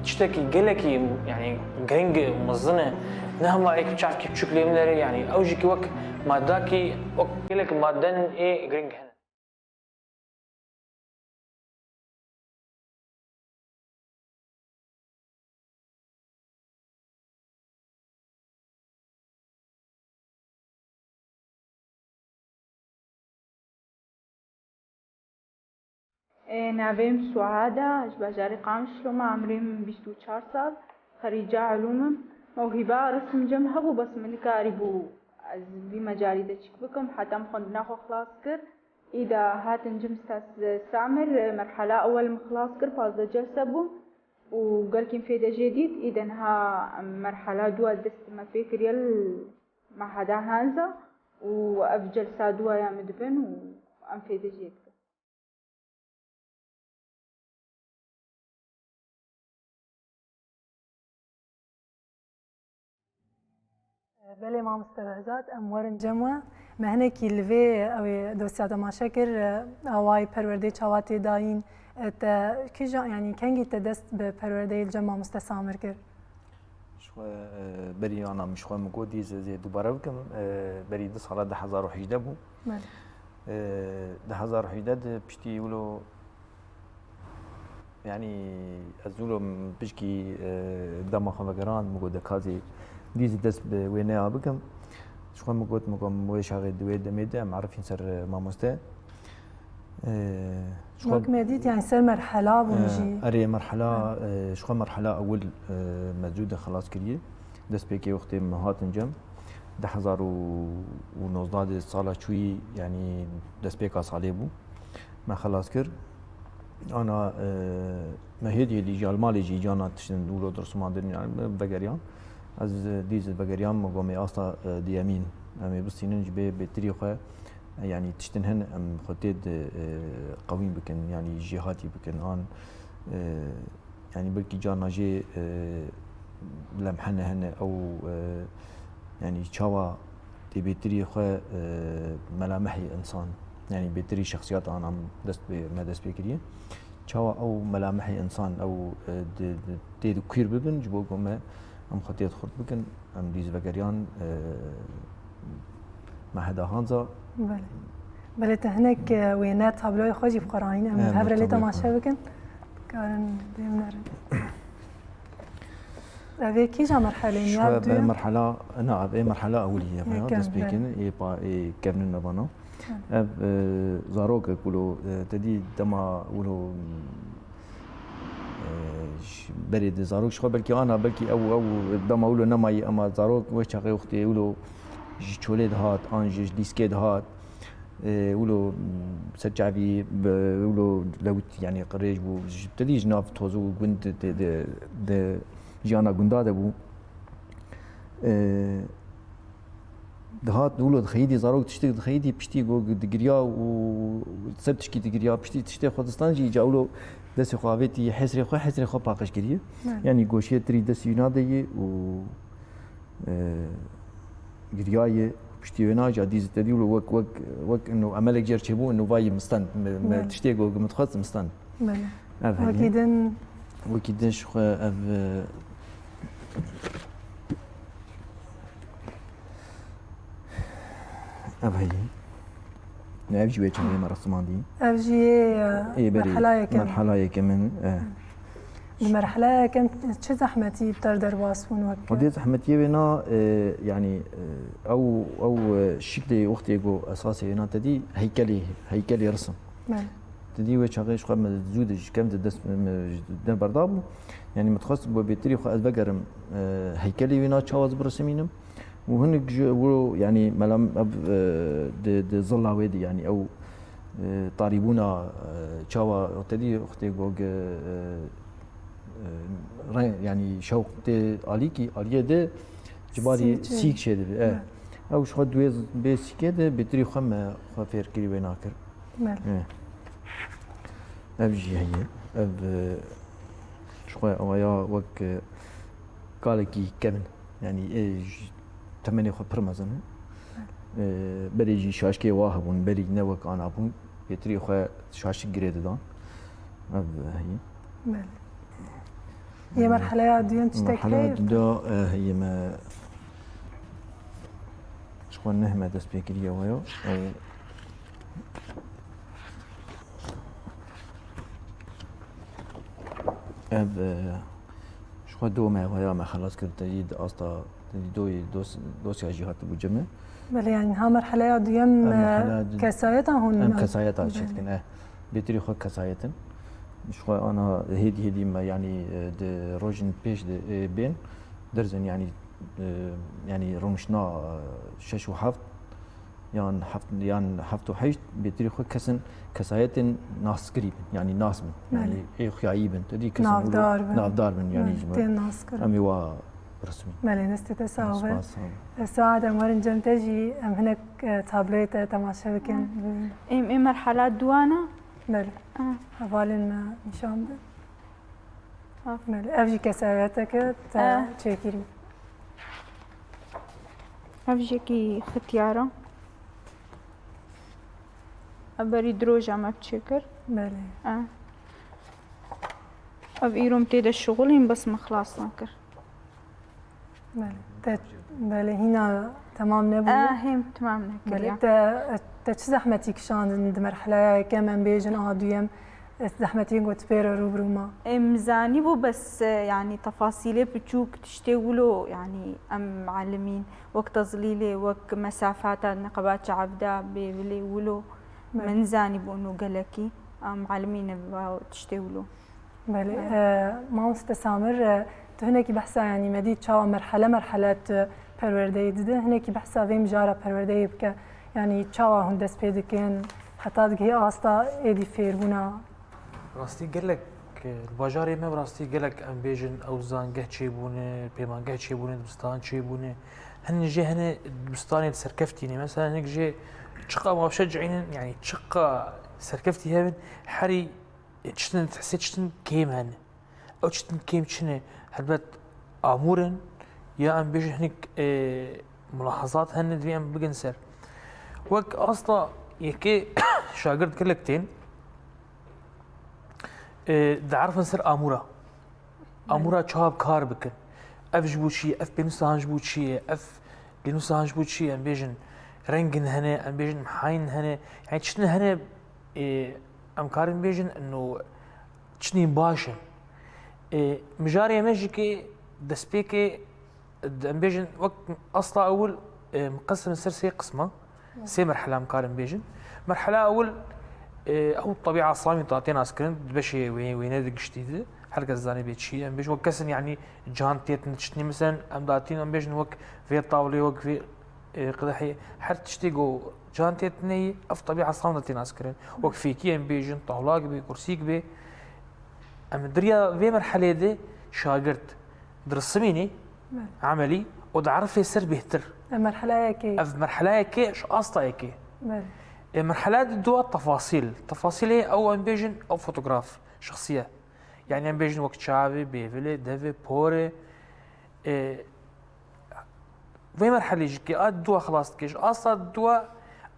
tiştekî gelekî, yanî giring e, mezin e. Ne hema êk çavkî biçûk lê binere, yanî ew jî ke wek madakî, wek gelek maden ê giring hene. Ê, navê min Suad e, ji bajarê Qamişlo me, emrê min bîst û çar sal, xerîca elûm im. Mewhîba resim cem hebû, bes min nikarîbû ez vî mecalî de çik bikim, heta min xwendina xwe xilas kir. Îda hatin cem Staz Samir, merhala ewel min xilas kir, pazdeh celse bûm û gelkî min fêde jê dît. Îde niha merhala dû a dest me pê kiriye li Meheda Hanza û ev celsa dû a ya min dibin û em fêde jê dikin. Belê mamoste Behzat, em werin cem we. Me hinekî li vê ew ê dosya temaşe kir, awayî perwerdeyê çawa tê dayîn, te kîjan, yanî kengî te dest bi perwerdeyê li cem mamoste Samir kir? Ji xwe, e, berî ana min ji xwe min got, dî ez ê dubare bikim. E, berî du sala du hezar û hejdeh bû. Belê. E, du hezar û hejdeh de piştî wilo, yanî ez wilo pişkî, e, dema xwe vegerand, min got, de kazê dî ez dest bi wêneya bikim. Ji xwe min got, min got, wê şaxê di wê demê de em erifîn ser, e, mamoste. Ee, ji xwe Wek me dît, yani ser merhela bûn Ee, jî. Erê, merhela, Ha. ee, ji xwe merhela ewil, ee, me zû de xelas kiriye. Destpêkê wextê me hatin cem, du hezar û nozdeh de sala çûyî, yani destpêka salê bû. Me xelas kir. Ana, ee, me hêdî hêdî jî, li malê jî cana tiştin dûlo dirsumandin, yani me vegeriyan. Ez, ee, dîz vegeriyan, me gomê asta, ee, diyemîn. Em ê bistînin ji bê bêtirî xwe. Yanî tiştin hin em xwe tê di, e, qewîn bikin, yanî jêhatî bikin. An, e, yanî belkî carna jê, e, lemhene hene ew, e, yanî çawa tê bêtirî xwe, e, melamehî insan, yanî bêtirî şexsiyat an em dest pê, me dest pê kiriye. Çawa ew melamehî insan ew, e, di, di, tê di kuîr bibin, ji bo ku me em xwe tê di xurt bikin, em dîz vegeriyan, e, Meheda Hanza. Belê. Belê, te hinek, e, wêne tabloyê xwe jî bi xwe rahîne. Em Em hev re lê tabloyê temaşe xwe. bikin. Karin bê hunerin. Ev ê kîja merhelê Şu ya ev duya? merhela, na, ev ê merhela ewilî ye, Yekem, dest pê belê. kin, ê pa, ê kevnin me vana. Belê. Ev, e, zarok e kulo, e, te dî dema wilo, e, ş-, berê de zarok ji xwe belkî ana, belkî ew, ew dema wilo nemayî, ema zarok wê çaxê wextê wilo ji çolê dihat, an jî ji dîskê dihat, e, wilo ser çavî, bi, wilo lewt, yani qirêj bû, ji, te dî ji nav toz û gund de, de, de, Jiyana gunda de bû. E, dihat wilo dixeyîdî, zarok tiştek dixeyîdî, piştî go digiriya û ser tişkî digiriya, piştî tiştê xwe distan jî, îca wilo destê xwe avêtî hesrê xwe, hesrê xwe paqij kiriye. Evet. Yanî goşiyê tirî destî wîna de yê û, e, giriyaye, piştî wêna jî dîz te dî wilo wek, wek, wek ino emelek jêr çêbû, ino vayî min stand, me, me Evet. tiştê go min dixwest min stand. Belê. Ev heye. Wekî din. Wekî din ji xwe ev, e, ev heye. Ev jî wê çaxê me resimandî. Ev jî yê, e, Ê berê, merhela yekem. Merhela yekem in, e. Di merhela yekem çi zehmetî bi te re derbas bûn wek? Xwedê zehmetiyê wê na, e, yanî, e, ew, ew, e, şiklê wextê ku esasê wê na te dî heykelê, heykelê risim. Belê. Te dî wê çaxê ji xwe me zû de ji kev de dest me, me ji de berdabû. Yanî min dixwest bo bêtirî xwe ez vegerim, e, heykelê wî na çawa ez birisimînim. Û hinek ji wilo, yanî, mela ev, e, di, di zilla wê de, yanî, ew, e, tarîbûna, e, çawa te dî wextê go ge, e, e, re-, yanî, şewq tê alîkî, aliyê de ji barî Sîk çê. sîk çêdibe. E. Evet. Ew ji xwe di wê z-, bê sîkê de bêtirî xwe me xwe fêr kirî wê nakir. Belê. E. Ev jî heye. Ev, e, ji xwe ew ya wek, e, kalekî kevin. Yanî, ê, ji temenê xwe pir mezin e. E, berê jî şaşkê wa hebûn, berî ne wek ana bûn. Pêtirî xwe şaşik girê didan. Ev heye. Belê. Yê merheleya duyem tiştek Merheleya heye? duda, e, heye me ji xwe neh me dest pê kiriye we ya. Ew Ev, e, ji xwe do me, waya me xelas kir, te jî di asta, te jî doyê dos-, dosya jî hatibû cem e. Belê, yani ha merheleya duyem, Em e, merheleya du-, kesayeta hûn em kesayeta Belê. çêdikin, e. Bêtirî xwe kesayetin. Ji xwe ana hêdî hêdî me, yani, e, di rojên pêş de, e, bên, derzên, yani, e, yani rûniştina, e, şeş û heft, yan heft, yan heft û heşt bêtirî xwe kesin kesayetên naskirî bin, yanî nas bin, Belê. yanî ê xuyayî bin. Te dî kesin Navdar wilo bin. navdar bin, yanî Belê, ji me. Tên naskirin. Em ê wa birismîn. Belê, destê te sax be. Spas, sağ ol. E, Suad, em werin cem te jî, em hinek, e, tabloyê te temaşe bikin. Êm ê merhala duana? Belê. Ah. Hevalên me nîşan bidin. Belê, ev jî kesayeteke te Eh. çêkirî. Ev jî yekî xityar e. Ev berî di roja me bi çêkir. Belê. Eh. Ev îro min tê de şixulîn, bes min xilas nekir. Belê. Te, belê, hîna temam nebûye? Eh, hêm temam nekiriye. Belê, te, te çi zehmetî kişandin di merheleya yekem, em bêjin, a duyem, e, zehmetiyên ku tu pê re rû bi rû ma? Em zanîbû, bes, e, yanî tefasîlê piçûk, tiştê wilo, yanî em muallimîn, wek tezlîlê, wek mesafata neqeba çavda, bêvilê wilo. Belê. Me nizanîbû û gelekî, em muallimîn e, tiştê wilo. Belê. Belê. E, mamoste Samir, e, tu hinekî behsa, yanî me dît çawa merhele merhele tu perwerdeyê dide, hinekî behsa vê mijara perwerdeyê bike. Yanî çawa hûn dest pê dikin, heta digihê asta êdî fêrbûna? Rastî gelek, e, li bajarê me bi rastî gelek em bêjin ew zangeh çêbûne, pêmangeh çêbûne, dibistan çêbûne. Hin jê hene dibistanê di serkeftî ne. Mesela hinek jê çiqa mavşe cihînin, yanî çiqa serkeftî hebin, herî Ê, çitin, hesê çitin kêm hene. Ew çitin kêm çi ne? Helbet amûr in, ya em bêjin hinek, ê, mulahazat hene, divê em bigin ser. Wek asta yekê şagirt gelek tên, ê, diherifin ser amûra. Amûra çawa bi kar bikin? Ev ji bo çi ye? Ev pênûsa han ji bo çi ye? Ev lênûsa han ji bo çi ye? Em bêjin rengin hene, em bêjin mihayên hene. Yani çitin hene, ê, em karin bêjin, ino çinî baş in. Ê, mijarê me jî kê destpêkê, em bêjin, wek asla ewil, ê, em qesim ser sê qisma, sê merhela em karin bêjin. Merhela ewil, ê, ew tebîa samî ta tê naskirin, di beşê wê-, wêne di giştî di, her kes zanî bê çi ye. Em bêjin wek kesin, yanî can têtin çitinî, mesela em datîn, em bêjin wek vê tawlê, wek vê e, qedehê, her tiştê ku can tê tineyî, ev tebîa sawna tê naskirin. Wek fêkî em bêjin, tawlak bê, kursîk bê. Em di riya vê merhelê de şagirt Dirismînî, emelî û diarifê ser bêhtir. Ev merhela yekê. Ev merhela yekê ji asta yekê. Belê. Ê, merhela di dua tefasîl. Tefasîlê ew em bêjin ew fotograf, şexsiye. Yani em bêjin wek çavê, bêvilê, devê, porê. Ê, vê merhelê jî ke a dua xilas dike, ji asta dua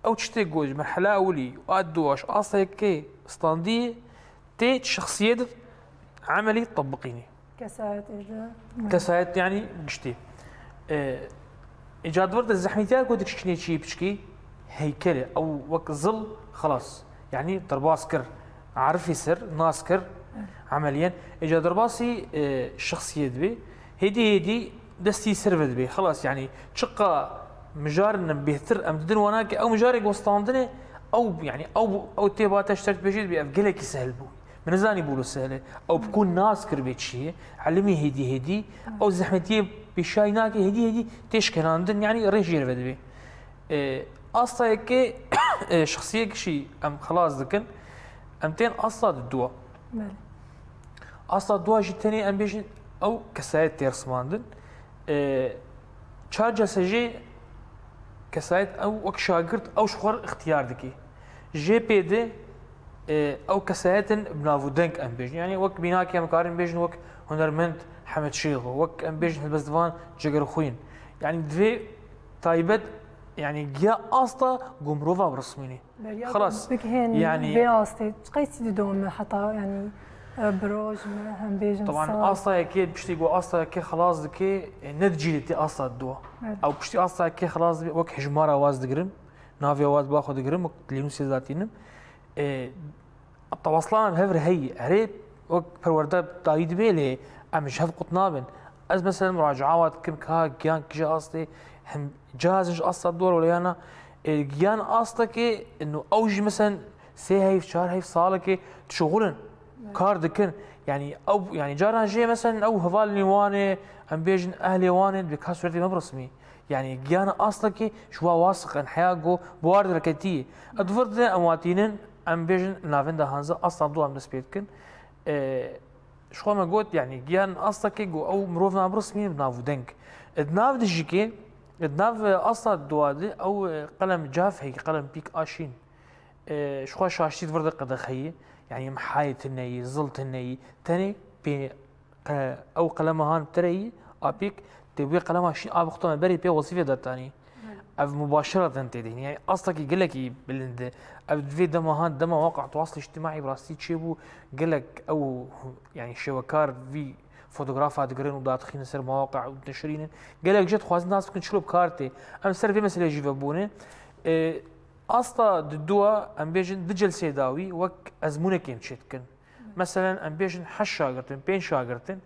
ew tiştê got, ji merhela ewilî, a dua ji asta yekê standî tê şexsiyê di emelî tebiqînî. Kesayet êde. Kesayet yani giştî. Ê, îca di vir de zehmetiyar ku dikişinê çî piçkî heykelê, ew wek zil xilas. Yani derbas kir, arifî ser, nas kir, emeliyen. Îca derbasî, ê, şexsiyê dibe. Hêdî hêdî destî ser ve dibe. Xilas yani çiqa mijarin em bêhtir, em didin wana ke ew mijarê gostandine, ew yani ew, ew tê ba te ji te re dibêje dibe, ev gelekî sehil bû. Min nizanî bû li sehilê. Ew bi ku nas kiribê çi ye, elimî hêdî hêdî, ew zehmetiyê pêşayî nake, hêdî hêdî tê şkenandin, yanî rê jê re vedibê. E, asta yekê, e, şexsiyek jî em xilas dikin, em tên asta di dua. Belê. Asta dua jî tenê em bêjin ew kesayet tê rismandin. E, çar celse jê kesayet ew wek şagirt ew ji xwe re ixtiyar dike. Jê pê de, e, ew kesayetin bi nav û deng em bêjin. Yani wek mînakê em karin bêjin wek hunermend Hemed Şêxo, wek em bêjin helbestvan Cegerxwîn. Yani divê taybet, yani giya asta ku mirova bi rismînê. Beriya Xilas, bigihên yani vê astê, çiqasî didome heta yani, e, bi roj me hem bêjin Taban sal. Asta yekê, piştî ku asta yekê xilas dike, e, ne di cî de tê asta dua. Evet. Ew piştî asta yekê xilas dibe, wek hejmara waz digirim, navê waz ba xwe digirim, wek dilênûsê datînim. E, tewaslan hev re heyî, erê wek perwerde dayî dibe lê em ji hev qut nabin. Ez mesela muraca'a wa dikim ka giyan kije astê, hem cihazin ji asta dua wele yana, e, giyan asta ke, no, ew jî mesela sê heyf, çar heyf saleke dişuxulin, kar dikin. Yani ew, yani caran jê mesela ew hevalên wan ê, em bêjin ehlê wan ê, dibê ka suretê me birismî. Yani giyana asta ke ji wa wasiq in, heya go bi war derketî. Ev di vir de em watînin, em bêjin navenda hanze asta dua em dest pê dikin. E, ji xwe me got, yani giyan asta ke go ew mirov na birismî bi nav û deng. E, di nav de jî ke, e, di nav asta dua de ew, e, qelem caf heyî, qelem pîk a şîn. E, ji xwe şaştî di vir de qedexeyî, yani mehayê tineyî, zil tineyî, tenê pê qe-, ew qelema han tereyî, a pîk tê wê qelema şîn a bixtame berê pê wezîfê datanî. Ev mubaşereten tê de hîn. Yani astakî gelekî bilind e. Ev di vê dema han, dema waqî tewasil îctimaî bi rastî çêbû, gelek ew, yani şêwekar vî fotografa digirin û dadixînin ser mewaqî û dişirînin. Gelek jê dixwazin nas bikin çilo bi kar tê. Em ser vê meseleyê jî vebûne. E, asta di dua, em bêjin, di celseyê dawî wek ezmûnekê em çêdikin. Meselen, em bêjin heşt şagirtin, pênc şagirtin,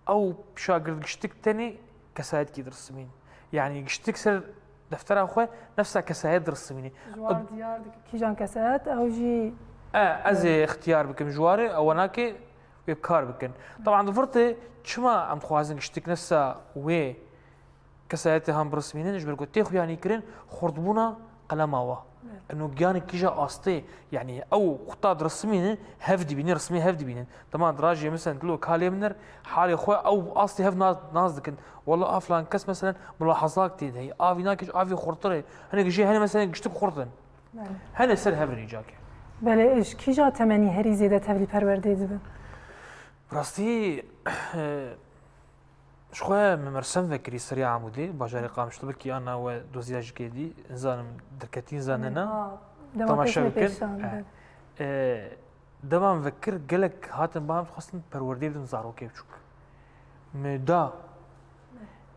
ew şagirt giştik tenê kesayetkî dirsimîn. Yani giştik ser deftera xwe nefsa kesayet dirsimînî. Ji war diyar dike kîjan kesayet, ew jî E, ez ê ixtiyar bikim ji warê, ew nake wê bi kar bikin. Taban di vir de çima em dixwazin giştik nefsa wê kesayetê han birismînin, ji ber ku tê xuyanîkirin xurtbûna qelema wa. Evet. Eno giyanek kîja astê, yani ew xuta dirismînin, hev dibînin, rismê hev dibînin. Dema dirajê, mesela, dilo kalê min er, halê xwe ew astê hev nas, nas dikin. Wela a filan kes, mesela, mulahazak tê de heye. Avî nake ji avî xurtir e. Hinek jê hene, mesela, giştik xurt in. Belê. Hene ser hev in îcakê. Belê, ji kîja temenî herî zêde tevlî perwerdeyê dibin? Rastî, e, Ji xwe me mersem vekirî serê Amûdê, bajarê Qamişlo, belkî ana we doziya jî kê dî, nizanim derketî, nizanim ne na. Ha, dema Temaşe kes me bikin. Pêşan, Eh, be. eh, dema min vekir gelek hatin ba min dixwestin perwerdeyê bidin zarokê biçûk. Me da.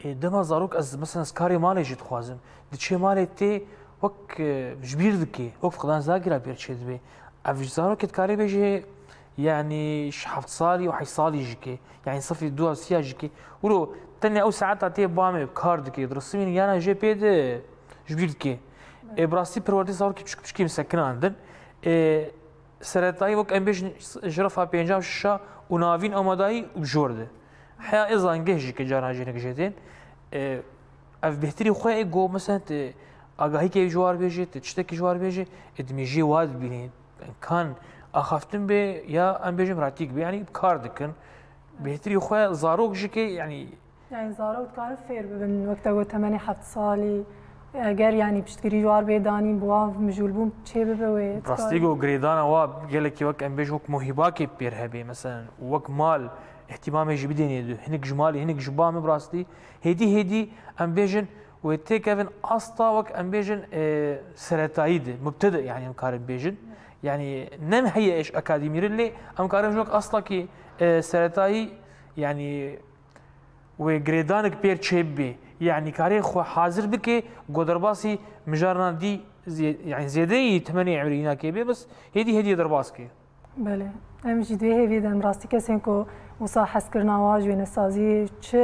Ê, dema zarok ez, mesela, ez karê malê jî dixwazim. Diçê malê tê wek, eh, ji bîr dike, wek fiqdan zagîra bêr çêdibe. Ev ji zarokê dikarê bêje, yanî ji heft salî û heşt salî jî ke, yanî sifî dua siya jî ke. Wilo tenê ew saeta tê bamê bi kar dike, dirismîne yana jê pê de ji bîr dike. Ê, bi rastî perwerdê zarokê piçûk piçûkê min sekinandin. Ê, seretayî wek em bêjin ji refa pênca û şeş û navîn amadayî û bi jor de. Heya ê zangeh jî ke caran jê nek jê tên. Ê, Ev bêhtirî xwe ê ku, mesela, tu agahîkê ji war bêjê, tu tiştekî ji war bêjê, ê dimêjiyê wa dibînî. Kan axaftin bê ya em bêjin pratîk bê, yanî bi kar dikin. Bêhtirî xwe zarok jî ke, yanî Yani zarok dikarin fêr bibin, wek te got temenê heft salî, eger yani piştgirî ji war bê danîn, bi wan mijûlbûn çê bibe wê. Rastî ku girêdana wa gelekî wek em bêjin wek muhîbakê pêr hebê, meselen wek mal, îhtîmamê jî bidênê du. Hinek ji malê, hinek ji ba me bi rastî. Hêdî hêdî em bêjin wê têkevin asta wek em bêjin, e, seretayî de, mubtedi yani em karin bêjin. Yani ne heye eş akademî re lê em karin bêjin wek astakî, e, seretayî yani wê girêdanek pêr çêbibê, yanî karê xwe hazir bike, ku derbasî mijarna dî zê-, yanî zêdeyî temenê emrî îna kê bê, bes hêdî hêdî derbas ke. Belê. Em jî di vê hêvî de em rastî kesên ku wisa hezkirina wan ji wênesaziyê çi,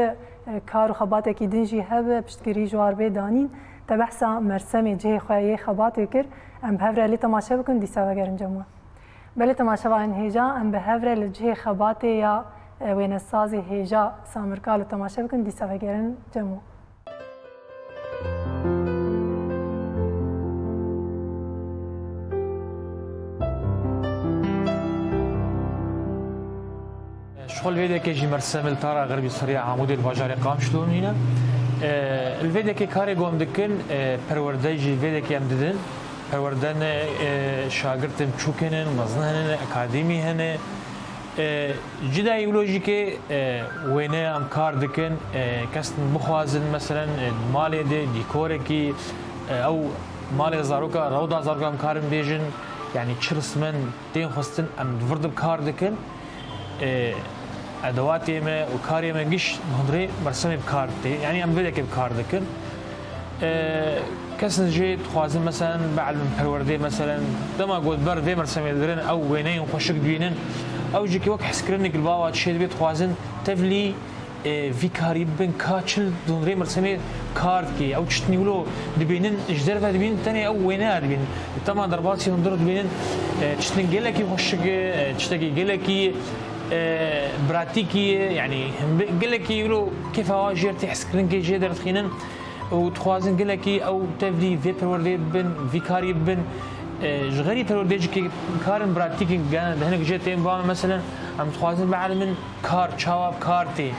e, kar û xebatekî din jî hebe, piştgirî ji war bê danîn, te behsa mersemê cihê xwe yê xebatê kir. Em bi hev re lê temaşe bikin, dîsa vegerin cem we. Belê temaşevanên hêja, em bi hev re li cihê xebatê ya, e, wênesazê hêja Samir Kalo temaşe bikin, dîsa vegerin cem we. Ji xwe li vê dekê jî mersemê li tara xerbî serê Amûdê li bajarê Qamişlo nîne. E, li vê dekê karê gom dikin, e, perwerde jî vê dekê em didin. Perwerde ne, e, şagirtên biçûk hene, mezin hene, akademî hene. E, cida î wilo jî ke, e, wêne em kar dikin, e, kes bixwazin, meselen, e, di malê de dîkorekî, e, ew malê zaroka, rewda zaroka em karin bêjin, yanî çi rismen tên xwestin, em di vir de bi kar dikin. E, edewatê me û karê me giş hundirê mersemê bi kar tê. Yanî em vê dekê bi kar dikin. E, kesin jê dixwazin, meselen, bielmin perwerdê, meselen, dema ku ber vê mersemê dirin, ew wêneyên xweşik dibînin, ew jî ki wek hezkirinek li bava tiştê dibê, dixwazin tevlî, e, vî karî bibin, ka çi li hundirê mersemê kar dike. Ew tiştên wilo dibînin, ji derve dibînin, tenê ew wêneya dibînin. Dema derbasî hundir dibînin, e, tiştên gelekî xweşik e, e, tiştekî gelekî, e, pratîkî ye, yanî gelekî wilo kêfa wan jê re tê, hezkirinkê jê derdixînin. û dixwazin gelekî ew tevlî vê perwerdeyê bibin, vî karî bibin. E, ji xerî perwerdeyê jî kê karin pratîkên gene di hinek cihê tên ba me, meselen, em dixwazin bielmin kar, çawa bi kar tê.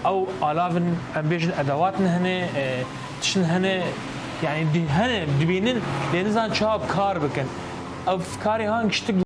Ew alavin, em bêjin, edewat ne hene, e, tiştin hene, yanî di-, hene dibînin, lê nizan çawa bi kar bikin. Ev karê han giştik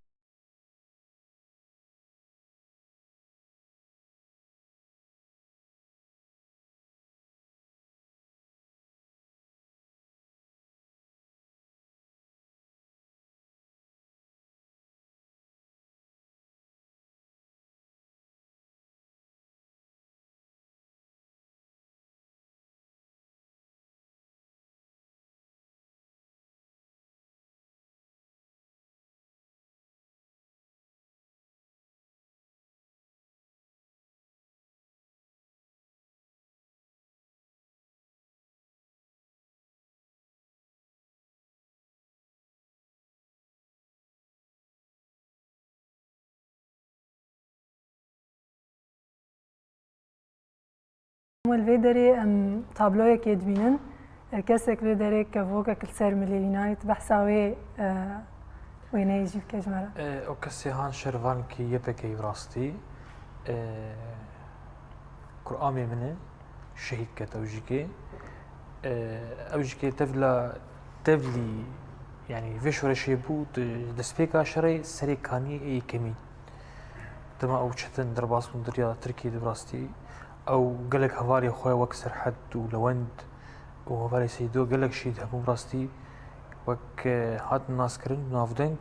Li vê derê em tabloyekê dibînin. Kesek vê derê kevokek li ser milê lînayê, tu behsa wê, e, wêneyê jî bike ji me re. E, ew kesê han şervankî Y P K'yê bi rastî. E, Kur'amê min e, şehîd ket ew jî kê. E, ew jî kê tevla, tevlî, yanî vê şoreşê bû, di destpêka şerê serê kaniyê ê yekemîn. Dema ew çetin derbas bûn di riya Tirkiyê de bi rastî, ew gelek hevalê xwe wek Serhed û Lewend û hevalê Seydo gelek şehîd hebûn bi rastî. Wek, e, hat naskirin, navdeng,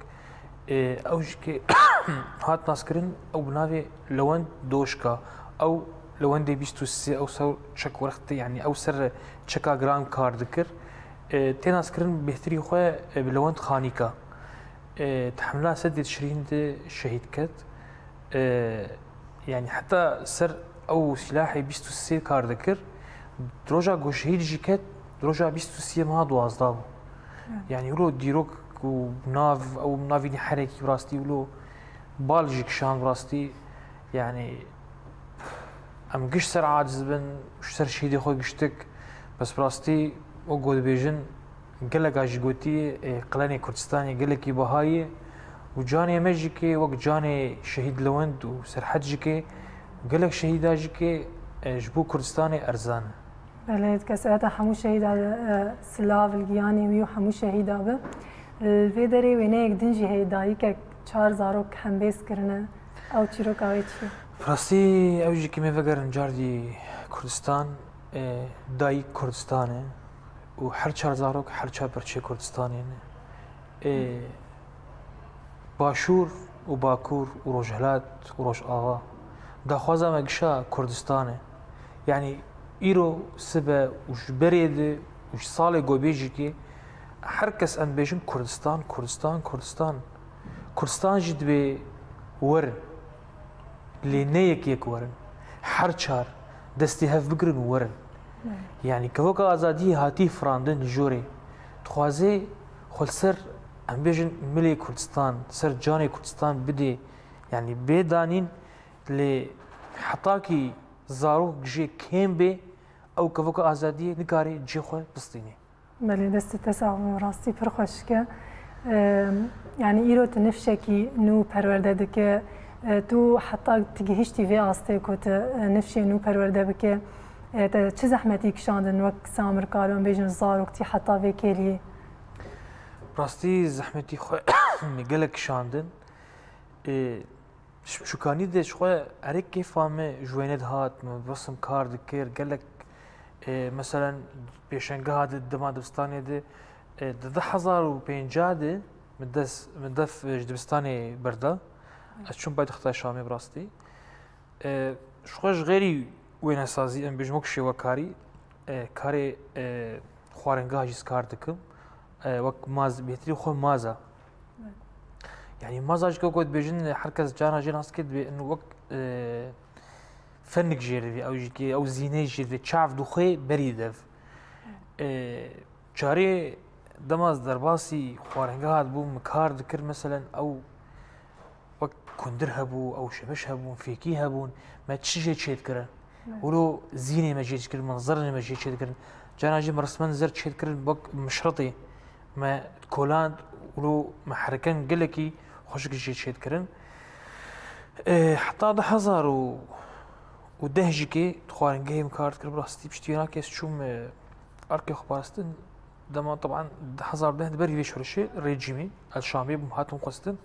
e, ew jî kê hat naskirin, ew bi navê Lewend Doşka. Ew Lewendê bîst û sê, ew ser çek werextê, yanî ew ser çeka giran kar dikir. E, tê naskirin bêhtirî xwe, e, bi Lewend Xanîka. E, di hemla Sedê Tişrîn de şehîd ket. E, yanî heta ser ew sîlahê bîst û sê kar dikir. Roja ku şehîd jî ket, roja bîst û sê meha duwazdeh bû. Evet. Yanî wilo dîrok û nav, ew navînî herekî bi rastî wilo bal jî kişand bi rastî. Yanî em giş ser aciz bin, ji ser şehîdê xwe giştik. Bes bi rastî wek ku dibêjin, gelek a jî gotî, e, Qilenê Kurdistanê gelekî biha ye û canê me jî kê wek canê şehîd Lewend û Serhed jî kê, gelek şehîda jî kê, e, ji bo Kurdistanê erzan e. Belê, dikeseta hemû şehîda e, silav li giyanê wî û hemû şehîda bi. Li vê derê wêneyek din jî heye, dayikek çar zarok hembêz kirine. Ew çîroka wê çi ye? Rastî, ew jî kimê vegerin cardî Kurdistan, e, dayik Kurdistan e û her çar zarok her çar perçê Kurdistanê ne. E, Başûr û Bakur û Rojhilat û Rojava daxwaza me gişa Kurdistan e. Yanî îro sibe û ji berê de û ji salê go bê jî kê her kes em bêjin Kurdistan, Kurdistan, Kurdistan. Kurdistan jî divê werin. Lê ne yek yek werin. Her çar destê hev bigirin û werin. Yanî kevoka azadiyê hatî firandin li jorê. Dixwaze xwe li ser, em bêjin, milê Kurdistan, ser canê Kurdistan bidê. Yanî bê danîn, lê hetakî zarok jê kêm bê, ew kevoka azadiyê nikare cihê xwe bistînê. Belê, destê te sax be, rastî pir xweşik e. Em, Yanî îro tu nifşekî nû perwerde dike, e, tu heta tu gihiştî vê astê ku tu e, nifşê nû perwerde bike, e, te çi zehmetî kişandin wek samir karon bêjin zaroktî heta vê kêliyê? Rastî zehmetî xwe gelek kişandin. E, Şikanî de ji xwe erê kêfa me ji wêne dihat, min resim kar dikir, gelek, e, meselen pêşengeha de dema dibistanê de, e, di du hezar û pêncî de min dest, min def, e, ji dibistanê berda. Ez çûm paytexta Şamê bi rastî. E, ji xwe ji xêrî wênesazî, em bêjin wek şêwekarî, e, karê, e, xwaringeha jî ez kar dikim. E, wek maz, bêhtirî xwe maza. Yanî maza jî ku dibêjin, her kes cara jê nas dike, dibê in wek, e, fenik jê dibê, ew jî kê, ew zînê jê dibê, çav dixwê berî dev. E, carê dema ez derbasî xwaringeha dibûm, min kar dikir, meselen ew wek kundir hebû, ew şemiş hebûn, fêkî hebûn, me çi jê çêdikirin? Wilo zînê me jê dikirin, min zirnê me jê çêdikirin. Cara jî min resmen zir çêdikirin, wek mişretê me koland, wilo me heriken gelekî xweşik jê çêdikirin. E, heta du hezar û deh jî kê di xwaringehê min kar dikir, bi rastî piştî wêna kê ez çûm, e, erkê xwe parastin. Dema, teban, du hezar û deh di berî vê şoreşê rejîmê, ez Şamê bûm, hatim xwestin.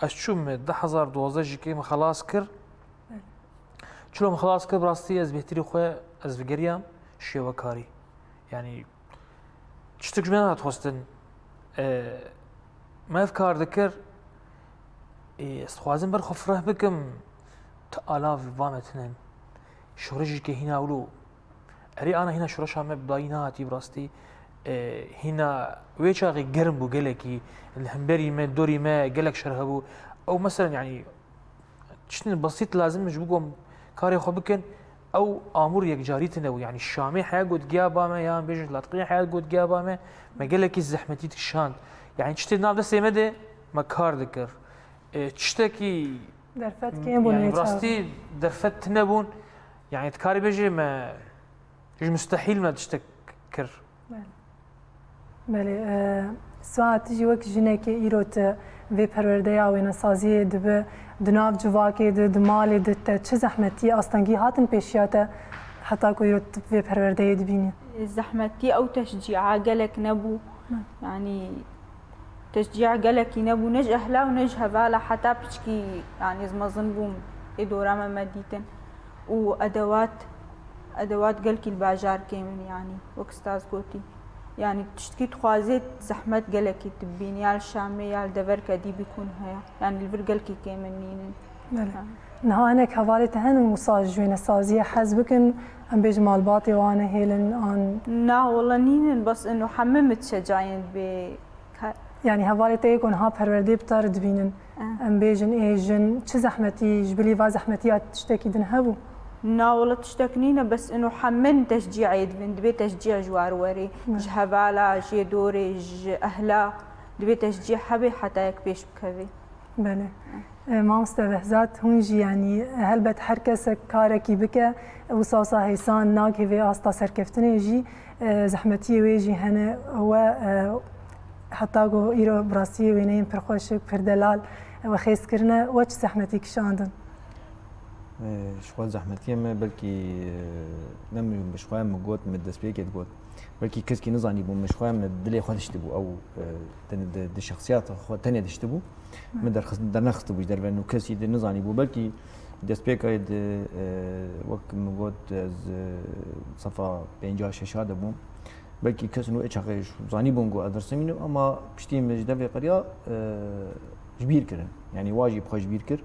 Ez çûm, e, du hezar û duwazdeh jî kê min xelas kir. Çilo min xelas kir, bi rastî ez bêhtirî xwe, ez vegeriyam şêwekarî. Yanî, tiştek ji me nehat xwestin. E, me ev kar dikir, e, ez dixwazim ber xwe fireh bikim, tu alav va me tune. Şoreş jî ke hîna wilo. Erê ana hîna şoreşa me bi dayî nehatî bi rastî. E, hîna wê çaxê germ bû gelekî. Li hemberî me, dorî me gelek şer hebû. Ew meselen, yanî, tiştên besît lazim e ji bo ku em karê xwe bikin. Ew amûr yekcarî tune bû. Yanî Şamê heya got giya ba me, yan bêjin Latqiyê heya got giya ba me. Me gelekî zehmetî dikişand. Yanî tiştê nav destê me de me kar dikir. E, tiştekî Derfet kêm bûn yanî wê bi çaxê. Rastî derfet tune bûn. Yanî dikarî bêjê me ji mustehîl me tiştek kir. Belê. Belê, e, Suha, tu jî wek jinekê îro tu vê perwerdeya wênesaziyê dibi, di nav civakê de, di malê de te çi zehmetî, astengî hatin pêşiya te heta ku îro tu vê perwerdeyê dibînî? Zehmetî ew teşcîa gelek nebû. Hı. Yanî teşcîa gelekî nebû, ne ji ehla û ne ji hevala, heta piçkî, yanî ez mezin bûm, ê dora me me dîtin. Û edewat, edewat gelkî li bajar kêm in, yanî wek staz gotî. Yanî tiştkî dixwazê zehmet gelekî tu bibînî, ya li Şamê ya li deverke dî bikûn heye. Yanî li vir gelkî kêm in nînin. Belê. Ha. Niha hinek hevalê te hene wisa ji wênesaziyê hez bikin, em bêjin malbatê wan e hêlin an? Na, wela nînin, bes ino heme min dişecayên bê ka- Yanî hevalê te yê ku niha perwerdeyê bi te re dibînin, Eh. em bêjin ê jin çi zehmetî, ji bilî va zehmetiya tiştekî din hebû? Na, wela tiştek nîne, bes ino heme min teşcî ê dibin, dibê teşcî ji war werê, Eh. ji hevala, jê dorê, ji ehla, dibê teşcî hebe heta yek pêş bikevê. Belê. E, Mamoste Behzat, hûn jî, yanî, helbet her kesek karekî bike, wisa wisa hêsan nake vê asta serkeftinê jî, e, zehmetiyê wê jî hene. We, e, heta ku îro bi rastî wêneyên pir xweşik, pir delal, e, we xêz kirine, we çi zehmetî kişandin? E, ji xwe zehmetiyê me belkî, e, ne min ji xwe min got, min destpêkê digot. Belkî keskî nizanîbû, min ji xwe min dilê xwe diştibû. Ew, e, di, di, di şexsiyata xwe tenê diştibû. Min derxist-, dernexistibû ji derve nû kesî di nizanîbû. Belkî destpêkê di, e, wek min got, ez, e, sefa pênca şeşa de bûm. Belkî kes nû ê çaxê zanîbûn ku ez dirsimînim, ama piştî min ji devê qeriya, e, ji bîr kirin. Yanî wa jî bi xwe ji bîr kir.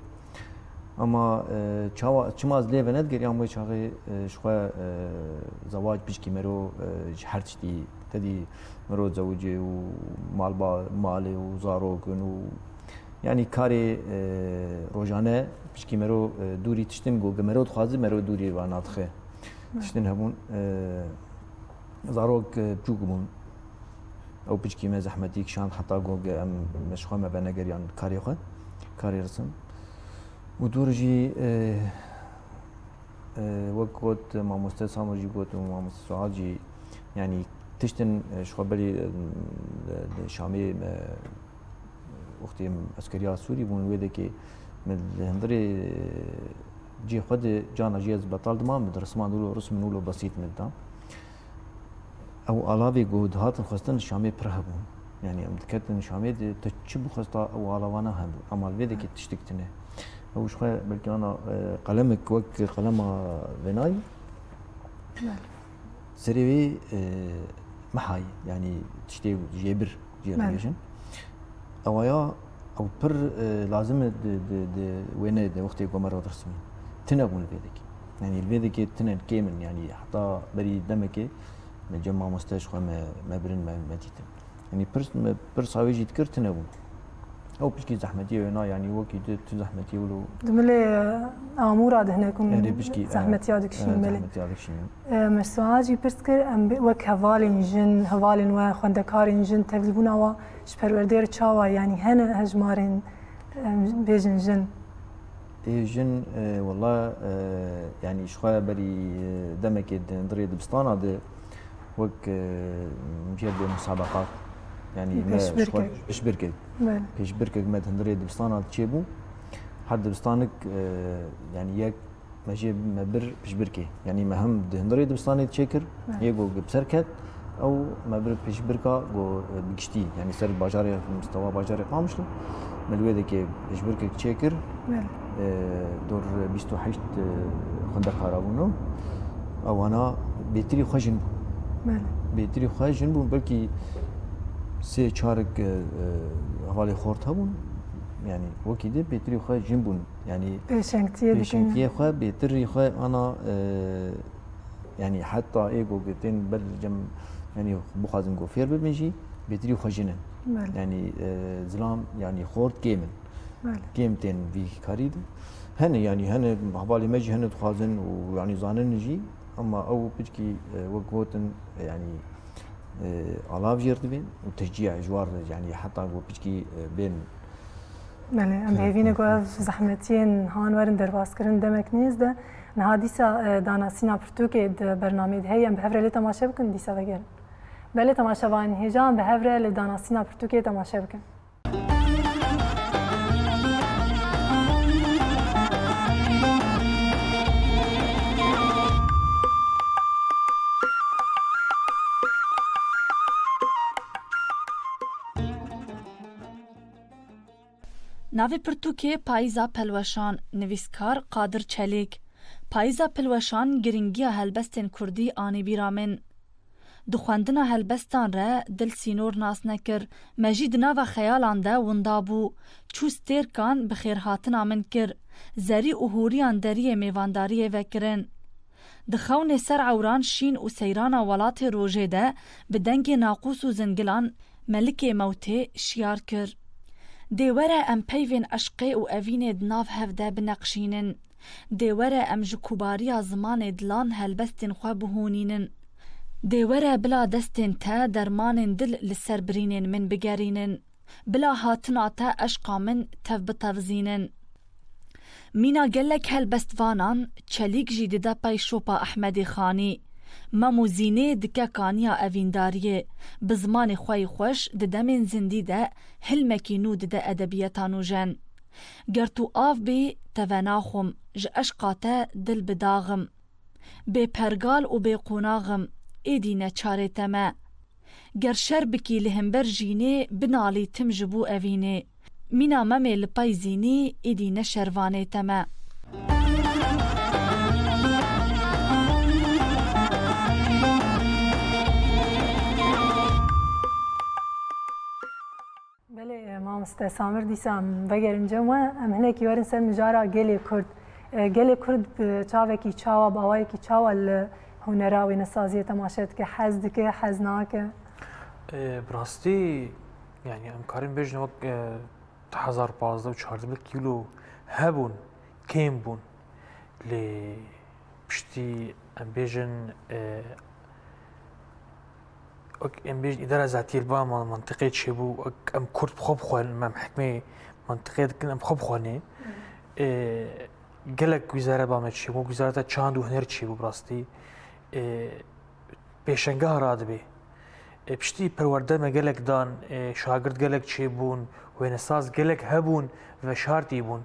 Ama, e, çawa, çima ez lê venedigeriyam wê çaxê, e, ji xwe, e, zewac pişkî mero, e, ji her tiştî, te dî mero zewicê û malba-, malê û zarok in û yanî karê, e, rojane pişkî mero, e, dûrî tiştin ku mero dixwaze, mero dûrî va nadixe. Tiştin hebûn, e, zarok, e, biçûk bûn. Ew piçkî me zehmetî kişand heta ku em me ji xwe me venegeriyan karê xwe, karê risim. Û dûr jî, e, e, wek got mamoste Samo jî got û mamoste Sual jî, yanî tiştin, e, ji xwe berî, e, di, di Şamê me wextê em eskeriya Sûrî bûn, wê dekê min li hundirê cihê xwe de cana jî ez betal dima, min di risiman wilo, rismin wilo besît min dida. Ew alavê ku dihatin xwestin li Şamê pir hebûn. Yanî em diketin Şamê de te çi bixwesta ew alavana hebû. Ema li vê dekê tiştik tune. Ew ji xwe belkî ana, e, qelemek wek qelema Venayî. Belê. Serê wê, e, mehayî, yanî tiştê jêbir jê Belê. dibêjin. Ewaya ew pir, e, lazim e di, di, di wêneyê de wextê ku me radirsînin. Tune bûn li vê dekê. Yanî li vê dekê tune kêm in, yanî heta berî demekê me cem mamoste ji xwe me, me birin, me, me dîtin. Yanî pir, me pir sawê jî dikir, tune bûn. Ew pişkî zehmetiyê wêna, yanî wekî tu, tu zehmetiyê wilo. Di milê, e, amûra de hinek hûn Erê pişkî, e, zehmetiya dikişînin, e, belê. zehmetiya dikişînin. E, me sual jî pirs kir, em bi, wek hevalên jin, hevalên we, xwendekarên jin, tevlîbûna we ji perwerdeyê re çawa, yanî hene hejmarên, em bêjin jin? Ê jin, e, wela, e, yanî ji xwe berî, e, demekê di hundirê dibistana de wek, e, jêr bê musabeqat, yanî me ji xwe Pêşbirkek. pêşbirkek. Belê. Pêşbirkek me di hundirê dibistana de çêbû. Her dibistanik, e, yanî yek me jê me bir pişbirkê. Yanî me hem di hundirê dibistanê çêkir, Belê. yê ku bi ser ket, ew me bir pişbirka ku, e, bi giştî, yanî ser bajarê, mistewa bajarê Qamişlo, me li wê dekê pişbirkek çêkir. Belê. E, dor bîst û heşt, e, xwendekara bûn û ewana bêtirî xwe jin bûn. Belê. Bêtirî xwe jin bûn, belkî sê çarek, e, e, hevalê xort hebûn. Yanî wekî de bêtirî xwe jin bûn. Yanî Pêşengtiyê dikin. pêşengtiyê xwe, bêtirî xwe ana, e, yanî heta ê ku tên ber cem, yanî bixwazin ku fêr bibin jî, bêtirî xwe jin in. Belê. Yanî, e, zilam, yanî xort kêm in. Belê. Kêm tên vî karî de. Hene, yanî hene hevalê me jî hene dixwazin û yanî zanin jî, ama ew piçkî, e, wek gotin, e, yanî, e, alav jêr dibên û teşcîya ji war, yanî heta ku piçkî, e, bên Belê, em bi hêvî ne ku ev zehmetiyên han werin derbazkirin demek nêz de. Niha dîsa, e, danasîna pirtûkê di bernameyê de heye, em bi hev re lê temaşe bikin, dîsa vegerin. Belê temaşevanên hêja, em bi hev re li danasîna pirtûkê temaşe bikin. Navê pirtûkê Payîza Pelweşan, nivîskar Qadir Çelîk. Payîza Pelweşan giringiya helbestên kurdî anî bîra min. Di xwendina helbestan re dil sînor nas nekir, me jî di nava xeyalan de winda bû. Çû stêrkan bi xêrhatina min kir, zerî û hûriyan deriyê mêvandariyê vekirin. Di xewnê ser ewran şîn û seyrana welatê rojê de bi dengê naqûs û zingilan melikê mewtê şiyar kir. Dê were em peyvên eşqê û evînê di nav hev de bineqşînin. Dê were em ji kubariya zimanê dilan helbestên xwe bihûnînin. Dê were bila destên te dermanên dil li ser birînên min bigerînin. Bila hatina te eşqa min tev bitevzînin. Mîna gelek helbestvanan Çelîk jî dide pey şopa Ehmedê Xanî. Mem û Zînê dike kaniya evîndariyê, bi zimanê xwe yê xweş di demên zindî de hilmekî nû dide edebiyata nûjen. Ger tu av bî, te venaxwim, ji eşqa te dil bi daxim. Bê pergal û bê qonaxim, êdî ne çarê te me. Ger şer bikî li himber jînê, binalî tim ji bo evînê. Mîna Memê li pey zînî, êdî ne şervanê te me. Belê, e, mamoste Samir, dîsa em vegerin cem we, em hinekî werin ser mijara gelê Kurd. E, gelê Kurd bi çavekî çawa, bi awayekî çawa li hunera wênesaziyê temaşe dike, hez dike, hez nake? E, bi rastî, yani em karin bêjin wek, e, du hezar pazdeh û çardeh belkî wilo hebûn, kêm bûn. Lê piştî em bêjin, e, wek em bêjin îdara zatiyê li ba man-, mantiqê çêbû, wek em Kurd bi xwe bixwin, em hikmê mantiqê dikin, em xwe bixwinê. E, gelek wizare ba me çêbû, wizareta çand û huner çêbû bi rastî. E, pêşengeha radibê. E, piştî perwerde me gelek dan, e, şagirt gelek çêbûn, wênesaz gelek hebûn, veşartî bûn.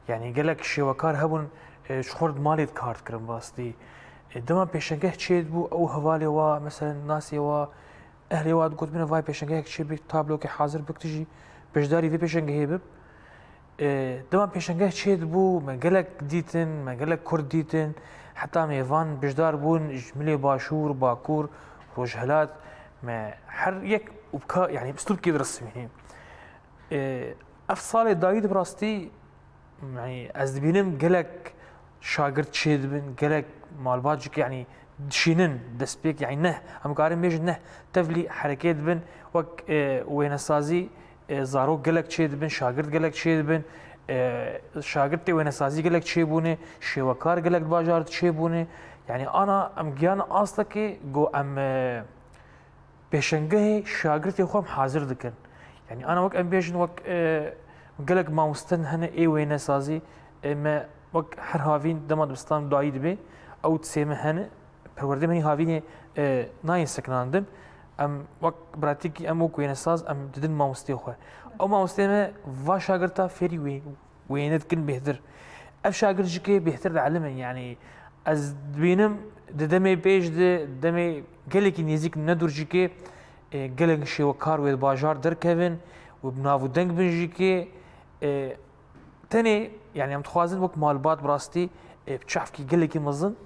Yani gelek şêwekar hebûn, e, ji xwe re di malê de kar dikirin bi rastî. E, dema pêşengeh çêdibû, ew hevalê wa, meselen nasê wa, ehlê wa digot, bine vay pêşengehek çêbik, tablokê hazir bik, tu jî beşdarî vê pêşengehê bib. E, dema pêşengeh çêdibû, me gelek dîtin, me gelek Kurd dîtin. Heta mêvan beşdar bûn ji milê Başûr, Bakur, Rojhelat. Me her yek û bi ka-, yani bi uslûbkê dirismînî. E, ev salê dawî de bi rastî, yani ez dibînim gelek şagirt çêdibin, gelek malbat jî, yani dişînin destpêk, yani neh, em karin bêjin neh tevlî herekê dibin, wek, e, wênesazî, e, zarok gelek çêdibin, şagirt gelek çêdibin, e, şagirtê wênesazî gelek çêbûne, şêwekar gelek di bajar de çêbûne. Yani ana em giyan astekê ku em, e, pêşengehê şagirtê xwe em hazir dikin. Yani ana wek em bêjin wek, e, gelek mamosten hene ê wênesazî, e, me wek her havîn dema dibistan dayî dibe, ew di sê me hene, perwerdê me hîn havînê, e, nayên sekinandin. Em wek pratîkî em wek wênesaz em didin mamosteyê xwe. Ew mamosteyê me va şagirta fêrî wê wêne dikin bêhtir. Ev şagird jî kê bêhtir dielimin, yanî ez dibînim di demê pêş de, demê gelekî nêzîk ne dûr jî kê, e, gelek şêwekar wê di bajar derkevin, wê bi nav û deng bin jî kê, e, tenê, yanî em dixwazin wek malbat bi rastî, e, bi çavkî gelekî mezin,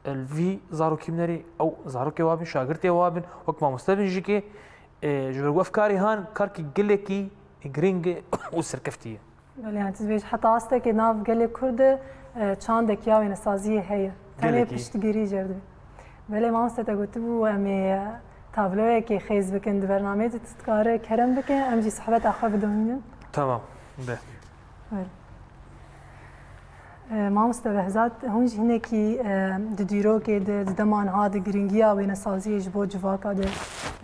e, li vî zarokî binerî, ew zarokê wa bin, şagirtê wa bin, wek mamoste bin jî kê, e, ji ber ku ev karê han, karkî gelekî giring û serkeftî ye. Belê, yani tu dibêjî heta astekê nav gelê Kurd de, e, çandek ya wênesaziyê heye. Tenê Gelekî. piştgirî jê re dibe. Belê, mamoste te gotibû em ê, e, tabloyekê xêz bikin di bernameyê de, tu dikare kerem bike, em jî sohbeta xwe bidomînin. Tamam, be. Belê. E, mamoste Behzat, hûn jî hinekî, e, di dîrokê de, di dema niha de giringiya wênesaziyê ji bo civaka de,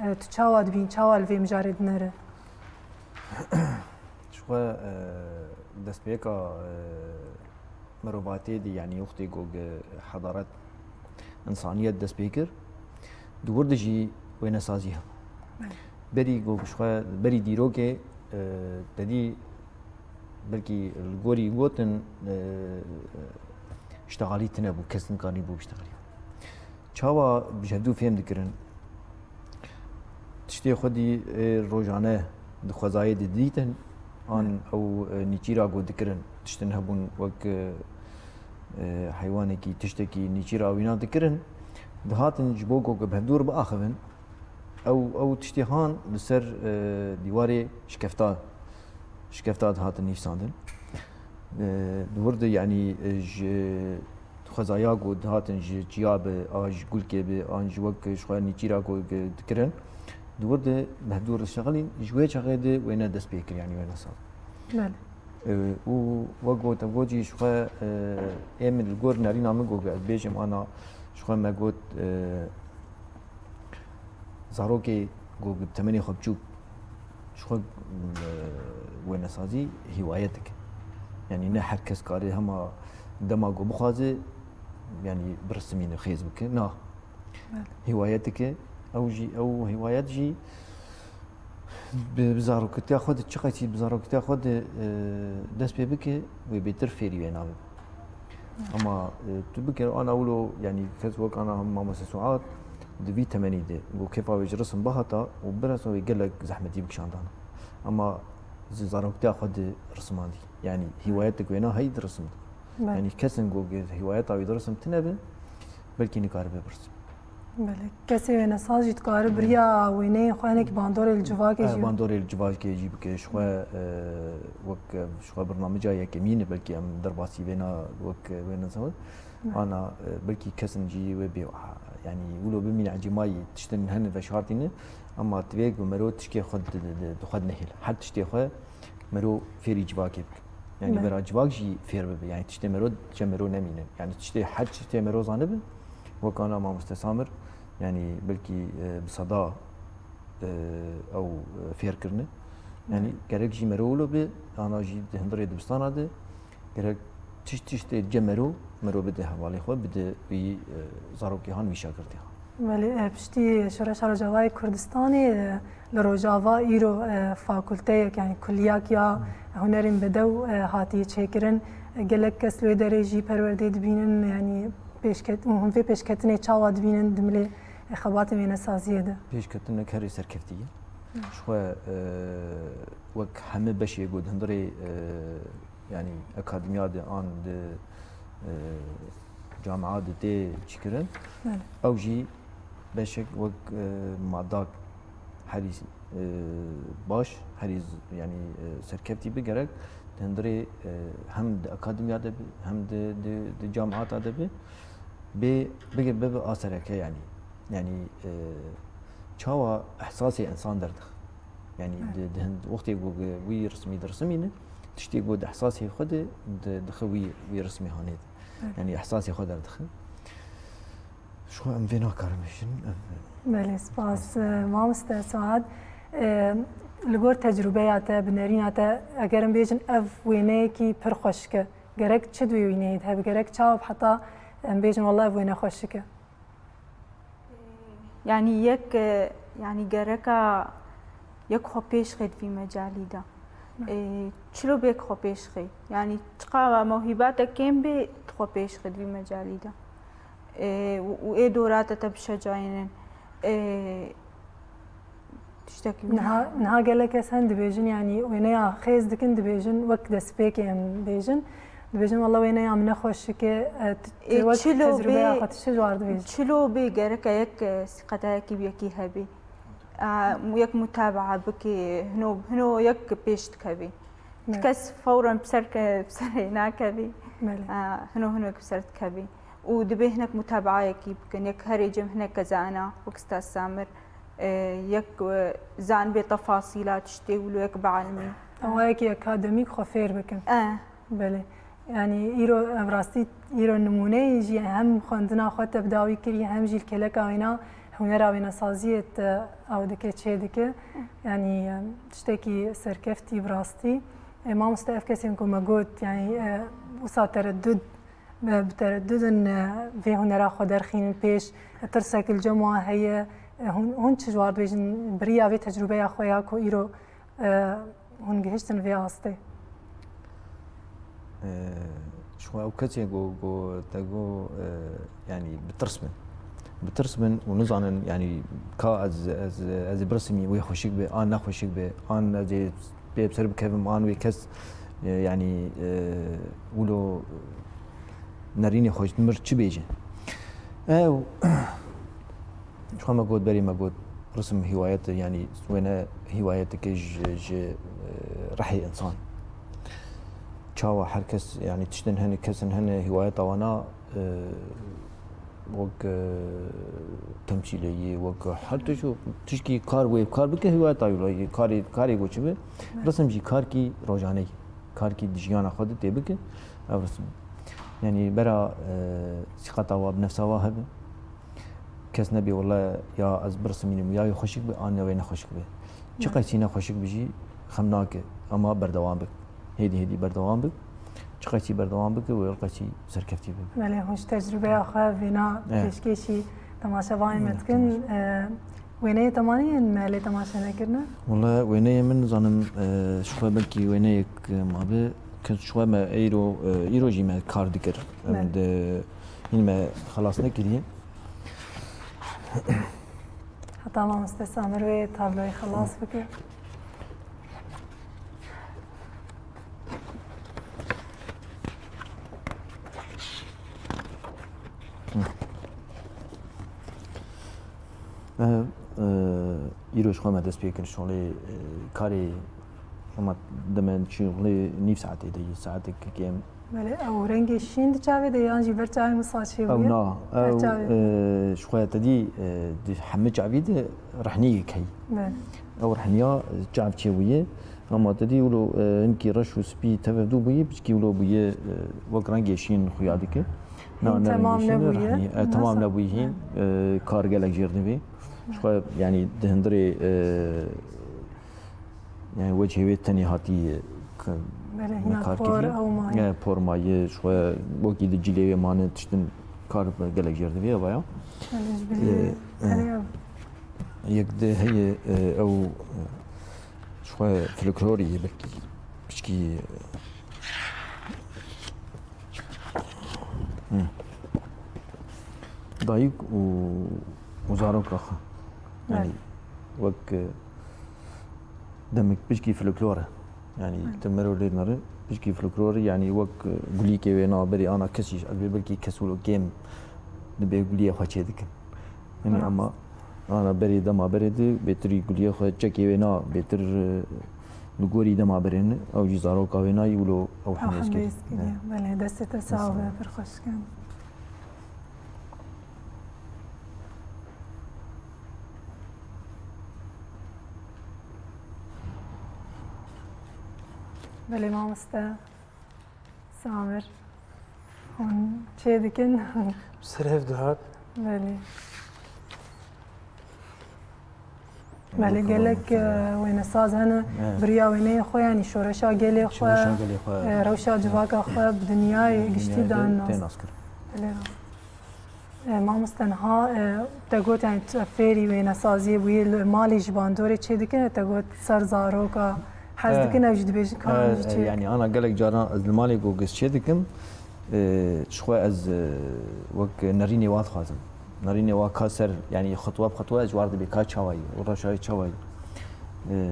e, tu çawa dibîn, çawa li vê mijarê dinere? Ji xwe, e, destpêka, e, mirovatiyê de, yanî wextê ku ge-, hedaret, însaniyet dest pê kir, di wir de jî wênesazî hebû. Belê. Berî ku ji xwe, berî dîrokê, e, te dî belkî li gorî gotin, e, îştexalî tune bû, kes nikarîbû biştexilî. Çawa bi ji hevdû fêm dikirin? Tiştê xwedî, ê, rojane di xwezayê didîtin, an ew, e, nîçîra ku dikirin, tiştin hebûn wek, e, e, heywanekî, tiştekî nîçîra wîna dikirin, dihatin ji bo ku bi hevdû re biaxivin, ew, ew tiştê han li ser, e, dîwarê şikefta, şikefta dihatin nivîsandin. E, di wir de, yanî, e, ji xwezaya ku dihatin ji çiya be, a ji gulkê be, an ji wek ji xwe nîçîra ku dikirin, di wir de bi hevdû re diştexilîn, ji wê çaxê de wêne dest pê kir, yanî wêne saz. Belê. E, û wek got, got jî ji xwe, e, ê min li gor nerîna min got, ez bêjim ana ji xwe me got, e, Zarokê ku bi temenê xwe biçûk ji xwe, e, wênesazî hîwayetik e. Yanî ne her kes kare hema dema ku bixwaze, yanî birisimîne, xêz bike. Na. Belê. Hîwayetik e. Ew jî, ew hîwayet jî Bi, bi zaroktiya xwe de, çiqasî bi zaroktiya xwe de, e, dest pê bike, wê bêtir fêrî wêna bibe. Ama, e, tu bikeve ana wilo, yanî kes wek ana Mamoste Suad di vî temenî de, ku kêfa wê ji risim bihata û bi resim wê gelek zehmetî bikişandana. Ama ji zaroktiya xwe de risimandî. Yanî hîwayetek wêna heyî di risim de. Belê. Yanî kesin ku hîwayeta wî di risim tine be, belkî nikaribe birisim. Belê. Kesê wênesaz jî dikare biriya wêneyên xwe hinek bandorê li civakê jî. Bandorê li civakê jî bike, ji xwe, e, wek, e, ji xwe birnamija yekemîn e, belkî em derbasî vêna wek, e, wênesaz. Ana, e, belkî kesin jî wê bê, ha, yanî wilo bimîne ecêmayî tiştin hene veşartîne, ama divê ku mero tiştê xwe di, di, di, di xwe nehêle. Her tiştê xwe mero fêrî civakê bike. Yanî bera civak jî fêr bibe. Yanî tiştê mero, ce mero nemîne. Yanî tiştê, her tiştê mero zanibe, wek ana Mamoste Samir, yanî belkî, e, bi seda, e, ew, e, fêr kirine. Yanî gerek jî mero wilo be, ana jî di hundirê dibistana de, gerek tişt tiştê ce mero, mero bide hevalê xwe, bide wî, e, zarokê han, wî şagirtê han. Belê, e, piştî Şoreşa Rojavayê Kurdistanê, e, li Rojava îro, e, fakulteyek, yanî kulliyek ya hunerên bedew, e, hatiye çêkirin. E, gelek kes li wê derê jî perwerdê dibînin, yanî pêşket-, hûn vê pêşketinê çawa dibînin di milê, e, xebatên wênesaziyê de? Pêşketinek herî serkeftî ye. Ji xwe, e, wek hemî beşê ku di hundirê, e, yanî akademiya de an di, e, camia de tê çêkirin. Belê. Ew jî beşek wek, e, madak herî, e, baş, herî z-, yanî, e, serkeftî bi gerek di hundirê, e, hem di akademiya de bi, hem di, di, di camiata de bi, bê, bige, bibe a sereke yanî. Yanî, e, çawa ehsasê însan derdixe. Yanî Evet. di, di hin-, wextê ku wî rismî dirsimîne, tiştê ku di ehsasê xwe de di, dixe wî, wî rismî hanê de. Evet. Yanî ehsasê xwe derdixe. Ji xwe em vê nakarin bêjin. Em Belê, spas. E, mamoste Suad, e, li gor tecrûbeya te, bi nerîna te, eger em bêjin ev wêneyekî pir xweşik e, gerek çi di wê wêneyê de hebe? Gerek çawa heta em bêjin, "Wallah, ev wêne xweşik e"? Yanî yek, e, yanî gereka yek xwe pêş xê di vî mecalî de. Hı. E, çilo bêk xwe pêş xê. Yanî çiqa mewhîba te kêm bê, tu xwe pêş xê di vî mecalî de. E, û, û ê dora te te bişecayînin. E, tiştekî wî. Niha, niha gelek kes hen dibêjin, yanî wêneya xêz dikin, dibêjin, wek destpêkê em bêjin, dibêjin, "Wela wêneya min ne xweşik e", e, tu, tu Ê, wek çilo tecrûbeya bê, xwe tu çi ji war dibêjî? Çilo bê gereke yek, e, sîqetayekî bi yekî hebî. E, yek mutabaa bikî, hino, hino yek pêş dikevî. Belê. Kes fewren bi ser ke-, bi serê nakevî. Belê. E, hino, hino yek bi ser dikevî. Û dibê hinek mutabaayekî bikin. Yek herê cem hinek kezana, wek Ustaz Samir, e, yek, e, zanibê tefasîla tiştê wilo yek bielmî. Awayekî akademîk xwe fêr bikin. E. Belê. Yanî îro, ev rastî îro nimûneyê jî hem xwendina xwe te bi dawî kirî, hem jî li kêleka wêna hunera wênesaziyê te ew dike, çê dike. Yanî, e, tiştekî serkeftî bi rastî. E, mamoste, ev kesên ku me got, yanî, e, wisa tereddud, e, bi tereddud in, e, vê hunera xwe derxînin pêş, e, tirsek li cem wan heye, e, hûn, hûn çi ji wan dibêjin, bi riya vê tecrûbeya xwe ya ku îro, e, hûn gihiştin vê astê? E, ji xwe ew kesê ku, ku te got, e, yanî bi tirs bin. Bi tirs bin û nizanin, yanî ka ez, ez, ez ê birisimî wê xweşik be, an nexweşik be, an ez ê pê bi ser bikevim, an wê kes, e, yanî, e, wilo nerînê xwe ji mir çi bêje. Ew, ji xwe me got, berî me got, risim hîwayet e, yanî wêne hîwayeteke ji, ji, e, rehê însan. Çawa her kes, yanî tiştin hene, kesin hene, hîwayeta wana, e, wek, e, temsîleyî, wek her tişt, tişkî kar wê kar bike, hîwayeta wî wî karê, karê ku çi be, Evet. risim jî karkî rojane ye. Karkî di jiyana xwe de tê bike, ev risim. Yanî bera, e, sîqeta wa bi nefsa wa hebe. Kes nebê wele ya ez birisimînim, ya wê xweşik be, an ya wê nexweşik be. Çi Evet. qeysî nexweşik be jî xem nake, ama berdewam bik. Hêdî hêdî berdewam bik. Çi qeysî berdewam bike, wê qeysî serkeftî bibe. Belê, hûn ji tecrûbeya xwe vêna Evet. pêşkêşî temaşevanên me Evet, dikin. temaşe. E, Wêneyê te manî yên me lê temaşe nekirine? Wele wêneyê min nizanim, e, ji xwe belkî wêneyek, e, mabe, ke ji xwe me eyro, e, îro jî me kar dikir. Em Belê. Di, hîn me xelas nekiriye. Heta mamoste Samir wê tabloyê xelas bike. Ev, e, îro ji xwe me dest pê kir şolê, e, karê hema deme çi xulê nîv saetê de yî, saetek kêm. Belê, ew rengê şîn di çavê de yan jî ber çavê min saçê Ew bûye? Na, Ber ew, çavê. E, ji xwe te dî, e, di hemî çavî de rehniyek heyî. Belê. Ew rehniya çav çêbûye. Ama te dî wilo, e, hinkî reş û spî tevevdû bûyî, piçkî wilo bûyî, e, wek rengê şîn xuya dike. Hîn Na, ne temam rengê şîn, nebûye. Rehnî, e, temam Nasıl? Nebûyî hîn, e, kar gelek jêr divê. Ji xwe, yanî di hundirê, e, yanî wecihê wê tenê hatî, e, k-, Belê, hîna kar por kiriye. Ew maye. E, por maye, ji xwe wekî di cilê wê mane tiştin kar gelek jêr divê, ev ya. Belê, ji bilî E, e. Tenê ev. Yek de heye, e, ew, e, ji xwe folklorî ye belkî. Piçkî, e, hı. Dayik û, û zaroka xwe. Yanî Evet. wek, e, demek piçkî folklor e. Yanî Evet. te mero lê nere, piçkî folklor e, yanî wek, e, gulîkê wê na berê ana kesî, ez bê belkî kes wilo kêm dibe guliyê xwe çê dikin. Yanî Rast. Ama ana berê dema berê de bêtir guliya xwe çekê wê na bêtir, e, li gorî dema berê ne. Ew jî zaroka wê nayî wilo ew Ah, hemêz kiriye. Hemêz kiriye. Ne. Belê, destê te sağ be, Mesela. Pir xweş kiriye. Belê mamoste. Samir. Hûn çê dikin? Ser hev dihat. Belê. Belê, Wek gelek, hûn, e, wênesaz hene, Evet. biriya wêneyê xwe, yanî şoreşa gelê xwe, Şoreşa gelê xwe. e, rewşa civaka xwe bi dinyayê Dinyayê giştî de dan nas. Tê nas kir. Belê. E, mamoste, niha, e, te got, yanî, tu fêrî wênesaziyê bûyî, li malê ji bandorê çê dikin, te got ser zaroka hez E, dikin, ew jî dibêjin ka e, em jî e, çê yanî, ana gelek caran ez li malê ku giz çê dikim, e, ji xwe ez, e, wek nerînê wa dixwazim. Nerînê wa ka ser, yanî, xutwe bi xutwe ez ji war dibê ka çawa yî û reşayê çawa yî. E,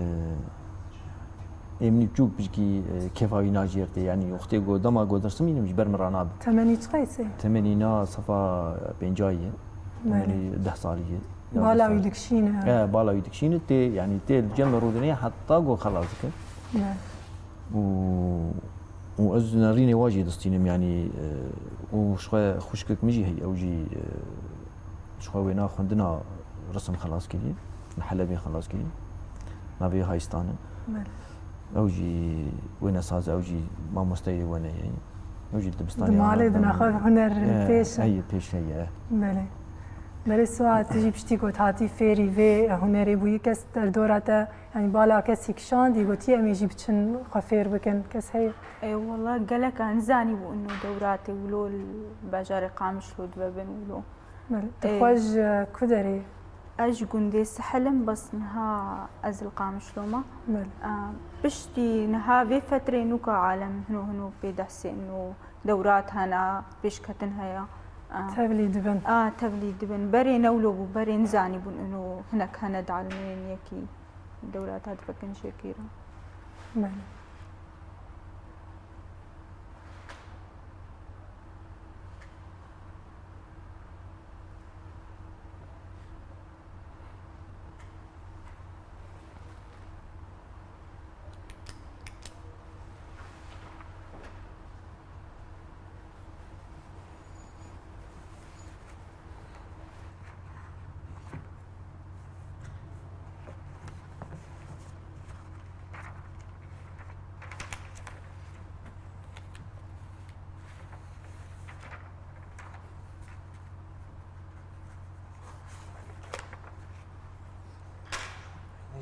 Ê min çûk pişkî, e, kêfa wî najêrtê, yanî wextê ku dema ku dirsimînim ji ber min ranabe. Temenî çiqas e? Temenî na sefa pênca ye. Belê. Temenî deh salî ye. Bala wî dikişîne. E, bala wî dikişîne, tê, yanî tê li cem rûdinê heta ku xelas dike. Belê. Û, û ez nerînê wa jî distînim, yanî, e, û ji xwe xwişkek min jî heye, ew jî, e, Ji xwe wêna xwendina risim xelas kiriye, li Helebê xelas kiriye. Navê Haystan e. Belê. Ew jî wênesaz e, ew jî mamosteyê wêneyê ye. Ew jî dibistanê Di malê ana de naxwe huner Eh, pêş e. Heye, pêş heye. Belê. Belê Suat, tu jî piştî ku hatî fêrî vê hunerê bûyî, kes derdora te, yanî bala kesî kişandî, gotî em ê jî biçin xwe fêr bikin, kes heye? Ê, wela gelek an zanî bû ino dewratê wilo li bajarê Qamişlo dibe bin wilo. Belê. Tu Ê, xwe ji ku derê? Ez ji gundê Sihil im, bes niha ez li Qamişlo me. Belê. A, piştî niha vê fetrê nûka alem hino hino pê dehsên û dewrat hene, pêşketin heye. A, Tevlî dibin. A, tevlî dibin. Berê ne wilo bû, berê nizanîbûn ino hinek hene dialimên yekî dewrata difikin jêkî re. Belê.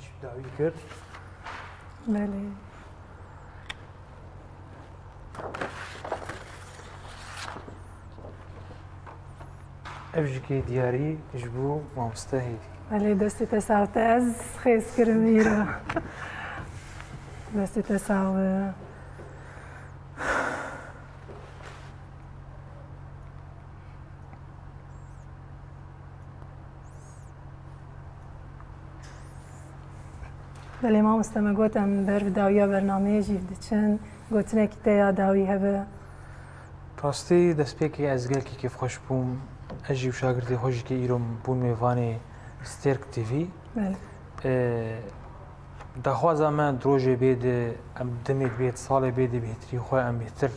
Ji dawî kir. Belê. Ev jî kê diyarî ji bo mamoste Hêdî. Belê, destê te sax be, ez xêz kirim îro. Destê te sax be. Belê mamoste, me got em ber bi dawiya bernameyê jî diçin. Gotinekî te ya dawî hebe? Rastî destpêkê ez gelkî kêfxweş bûm. Ez jî û şagirtê xwe jî kê îro bûn mêvanê Stêrk T V. Belê. Ee, daxwaza me di rojê bê de, em demê bê, salê bê de bêhtirî xwe em bêhtir,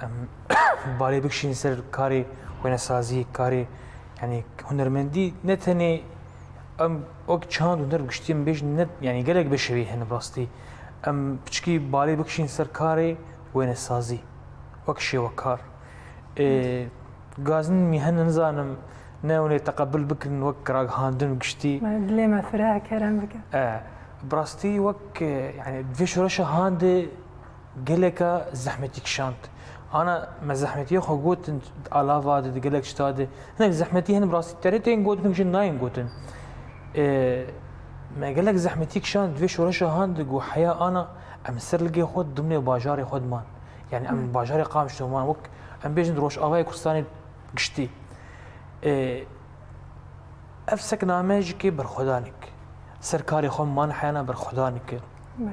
em balê bikişîn ser karê wênesazî, karê, yanî hunermendî ne tenê em wek çand û huner giştî em bêjin ne, yanî gelek beşevî hene bi rastî. Em piçkî balê bikişîn ser karê wênesazî wek şêwekar. Ê, gazin mî hene nizanim ne hûn ê teqebil bikin wek ragihandin giştî. Me dilê me fireh kerem bike. E, bi rastî wek, e, yanî vê şoreşa han de geleka zehmetî kişand. Ana me zehmetiyê xwe gotin, alava de, di gelek şta de. Hinek zehmetî hene bi rastî terê tên gotin, hinek jî nayên gotin. E, me gelek zehmetî kişand, vê şoreşa han de got heya ana em ser ligê xwe dimnê bajarê xwe diman. Yanî em bajarê Qamişlo man, wek em bêjin di Rojavayê Kurdistanê giştî. Ê, ev sekname jî kê berxwedanik. Ser karê xwe man heyana berxwedanik. Belê.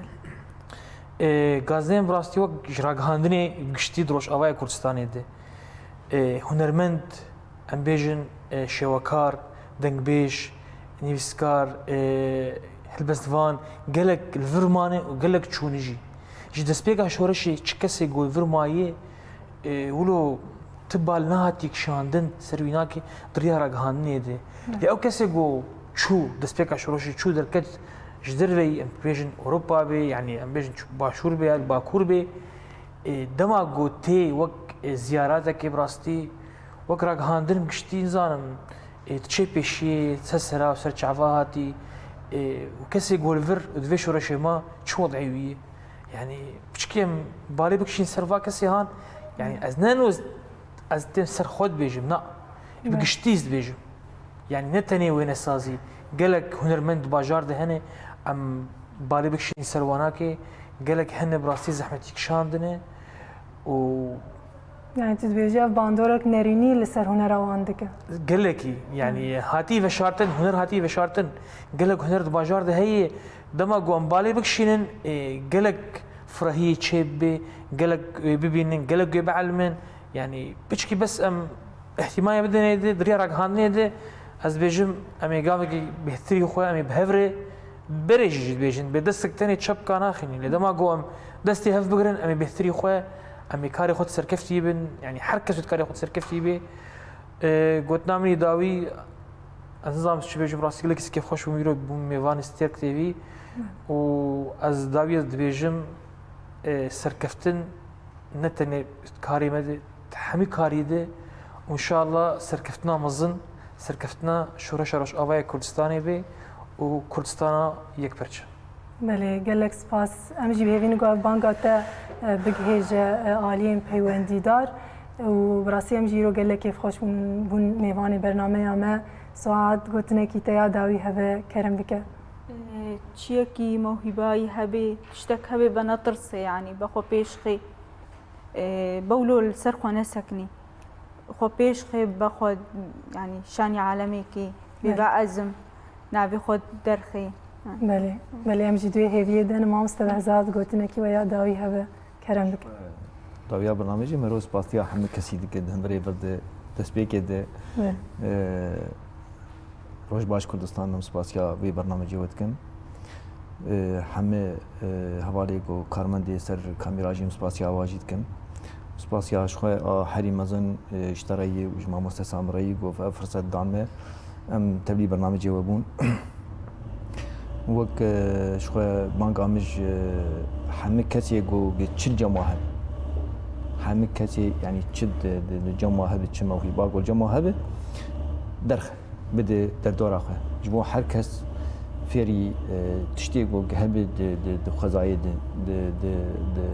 Ê, gazinên bi rastî wek ji ragihandinê giştî di Rojavayê Kurdistanê de. Ê, hunermend, em bêjin, ê, şêwekar, dengbêj, nivîskar, ê, helbestvan, gelek li vir mane û gelek çûne jî. Ji destpêka şoreşê çi kesê ku li vir maye, e, wilo ti bal nehatî kişandin ser wî nake di riya ragihandinê de. Lê ew kesê ku çû, destpêka şoreşê çû derket ji derveyî, em bêjin Ewropa bê, yanî em bêjin çû başûr bê ya bakur bê, e, dema ku tê wek, e, ziyaratekê bi rastî, wek ragihandin giştî nizanim, e, ti çê pêşiyê, ser sera û ser çava hatî, e, û kesê ku li vir û di vê şoreşê ma çi wed'ê wî ye? Yanî piçkî em balê bikişîn ser va kesê han. Yanî ez ne nû ez, ez tên ser xwe dibêjim, na. Bi giştî ez dibêjim. Yanî ne tenê wênesazî. Gelek hunermend di bajar de hene, em balê bikişîn ser wanakê. Gelek hene bi rastî zehmetî kişandine û Yanî tu dibêjî ev bandorek nerînî li ser hunera wan dike. Gelekî, yanî hatî veşartin, huner hatî veşartin. Gelek huner di bajar de heye. Dema ku em balê bikişînin, ê, gelek firehiyê çê bibe, gelek wê bibînin, gelek wê bielimin. Yanî piçkî bes em îhtîmayê bidinê de, di riya ragihandinê de, ez dibêjim, em ê gavekî bêhtirî xwe, em ê bi hev re berê jî jî dibêjin, bê destek tenê çepka naxînî. Lê dema ku em destê hev bigirin, em ê bêhtirî xwe, em ê karê xwe di serkeftî bin, yanî her kes di karê xwe di serkeftî bê. E, gotina min î dawî, ez nizanim çi bêjim, rastî gelekî kêfxweş bûm, îro bûm mêvanê Stêrk T V û ez dawî ez dibêjim, e, serkeftin ne tenê karê me de, hemî karî de, û înşallah serkeftina mezin, serkeftina Şoreşa Rojavayê Kurdistanê bê û Kurdistana yekperçe. Belê, gelek spas. Em jî bi hêvî ne ku ev banga te, e, bigihêje, e, aliyên peywendîdar. Û bi rastî em jî îro gelek kêfxweş bûn, bûn mêvanê bernameya me. Suad, gotinekî te ya dawî hebe, kerem bike. E, çiyekî mewhîbayî hebê, tiştek hebê, ve netirsê, yanî be xwe pêş xê. E, bewlo li ser xwe neseknî. Xwe pêş xê, be xwe, yanî şanî alemekî bê. Belê. Be ezm, navê xwe derxê. Belê, belê, em jî di wê hêviyê de ne. Mamoste Behzad, gotinekî we ya dawî hebe, kerem bike. Dawiya bernameyê jî merov spasiya hemû kesî dike di hundirê vir de, destpêkê de. Belê. E, Roj baş Kurdistan, em spasiya vê bernamecê we dikin. E, hemî, e, hevalê ku karmendê ser kamera jî em spasiya wan jî dikin. Spasiya ji xwe a herî mezin, e, ji te re yê û ji mamoste Samir re yê ku ev firset dan me. Em tevlî bernamecê we bûn. Wek, e, ji xwe banga min ji hemî kesê ku bi çi cem wa hebe. Hemî kesê, yanî çi di, di, di cem wa hebe, çi mewhîba ku cem wa hebe, derxe. Bide derdora xwe. Ji bo her kes fêrî, e, tiştê ku hebe di, di, di xwezayê de, di, di, di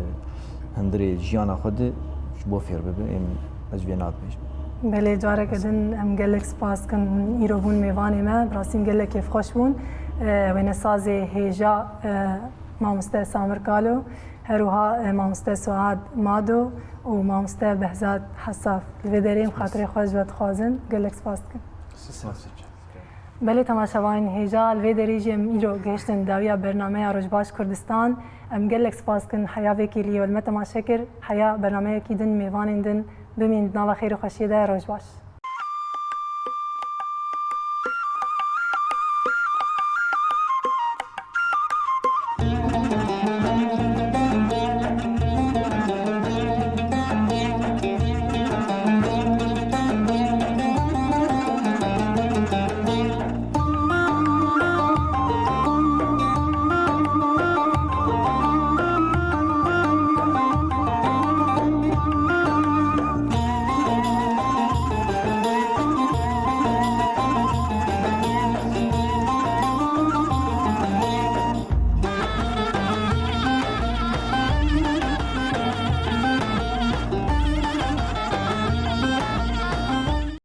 hundirê jiyana xwe de ji bo fêr bibe, êm ez vê nadibêjim. Belê, careke din em gelek spas dikin hûn îro bûn mêvanê me. Bi rastî gelek kêfxweş bûn. E, wênesazê hêja, e, mamoste Samir Kalo, her wiha, e, mamoste Suad Mado û mamoste Behzat Hesaf. Li vê derê em xatirê xwe ji we dixwazin. Gelek spas dikin. Belê temaşevanên hêja, li vê derê jî em îro gihiştin dawiya bernameya Rojbaş Kurdistan. Em gelek spas dikin heya vê kêliyê we li me temaşe kir. Heya bernameyekî din, mêvanên din, bimîn di nava xêr û xweşiyê de. Roj baş.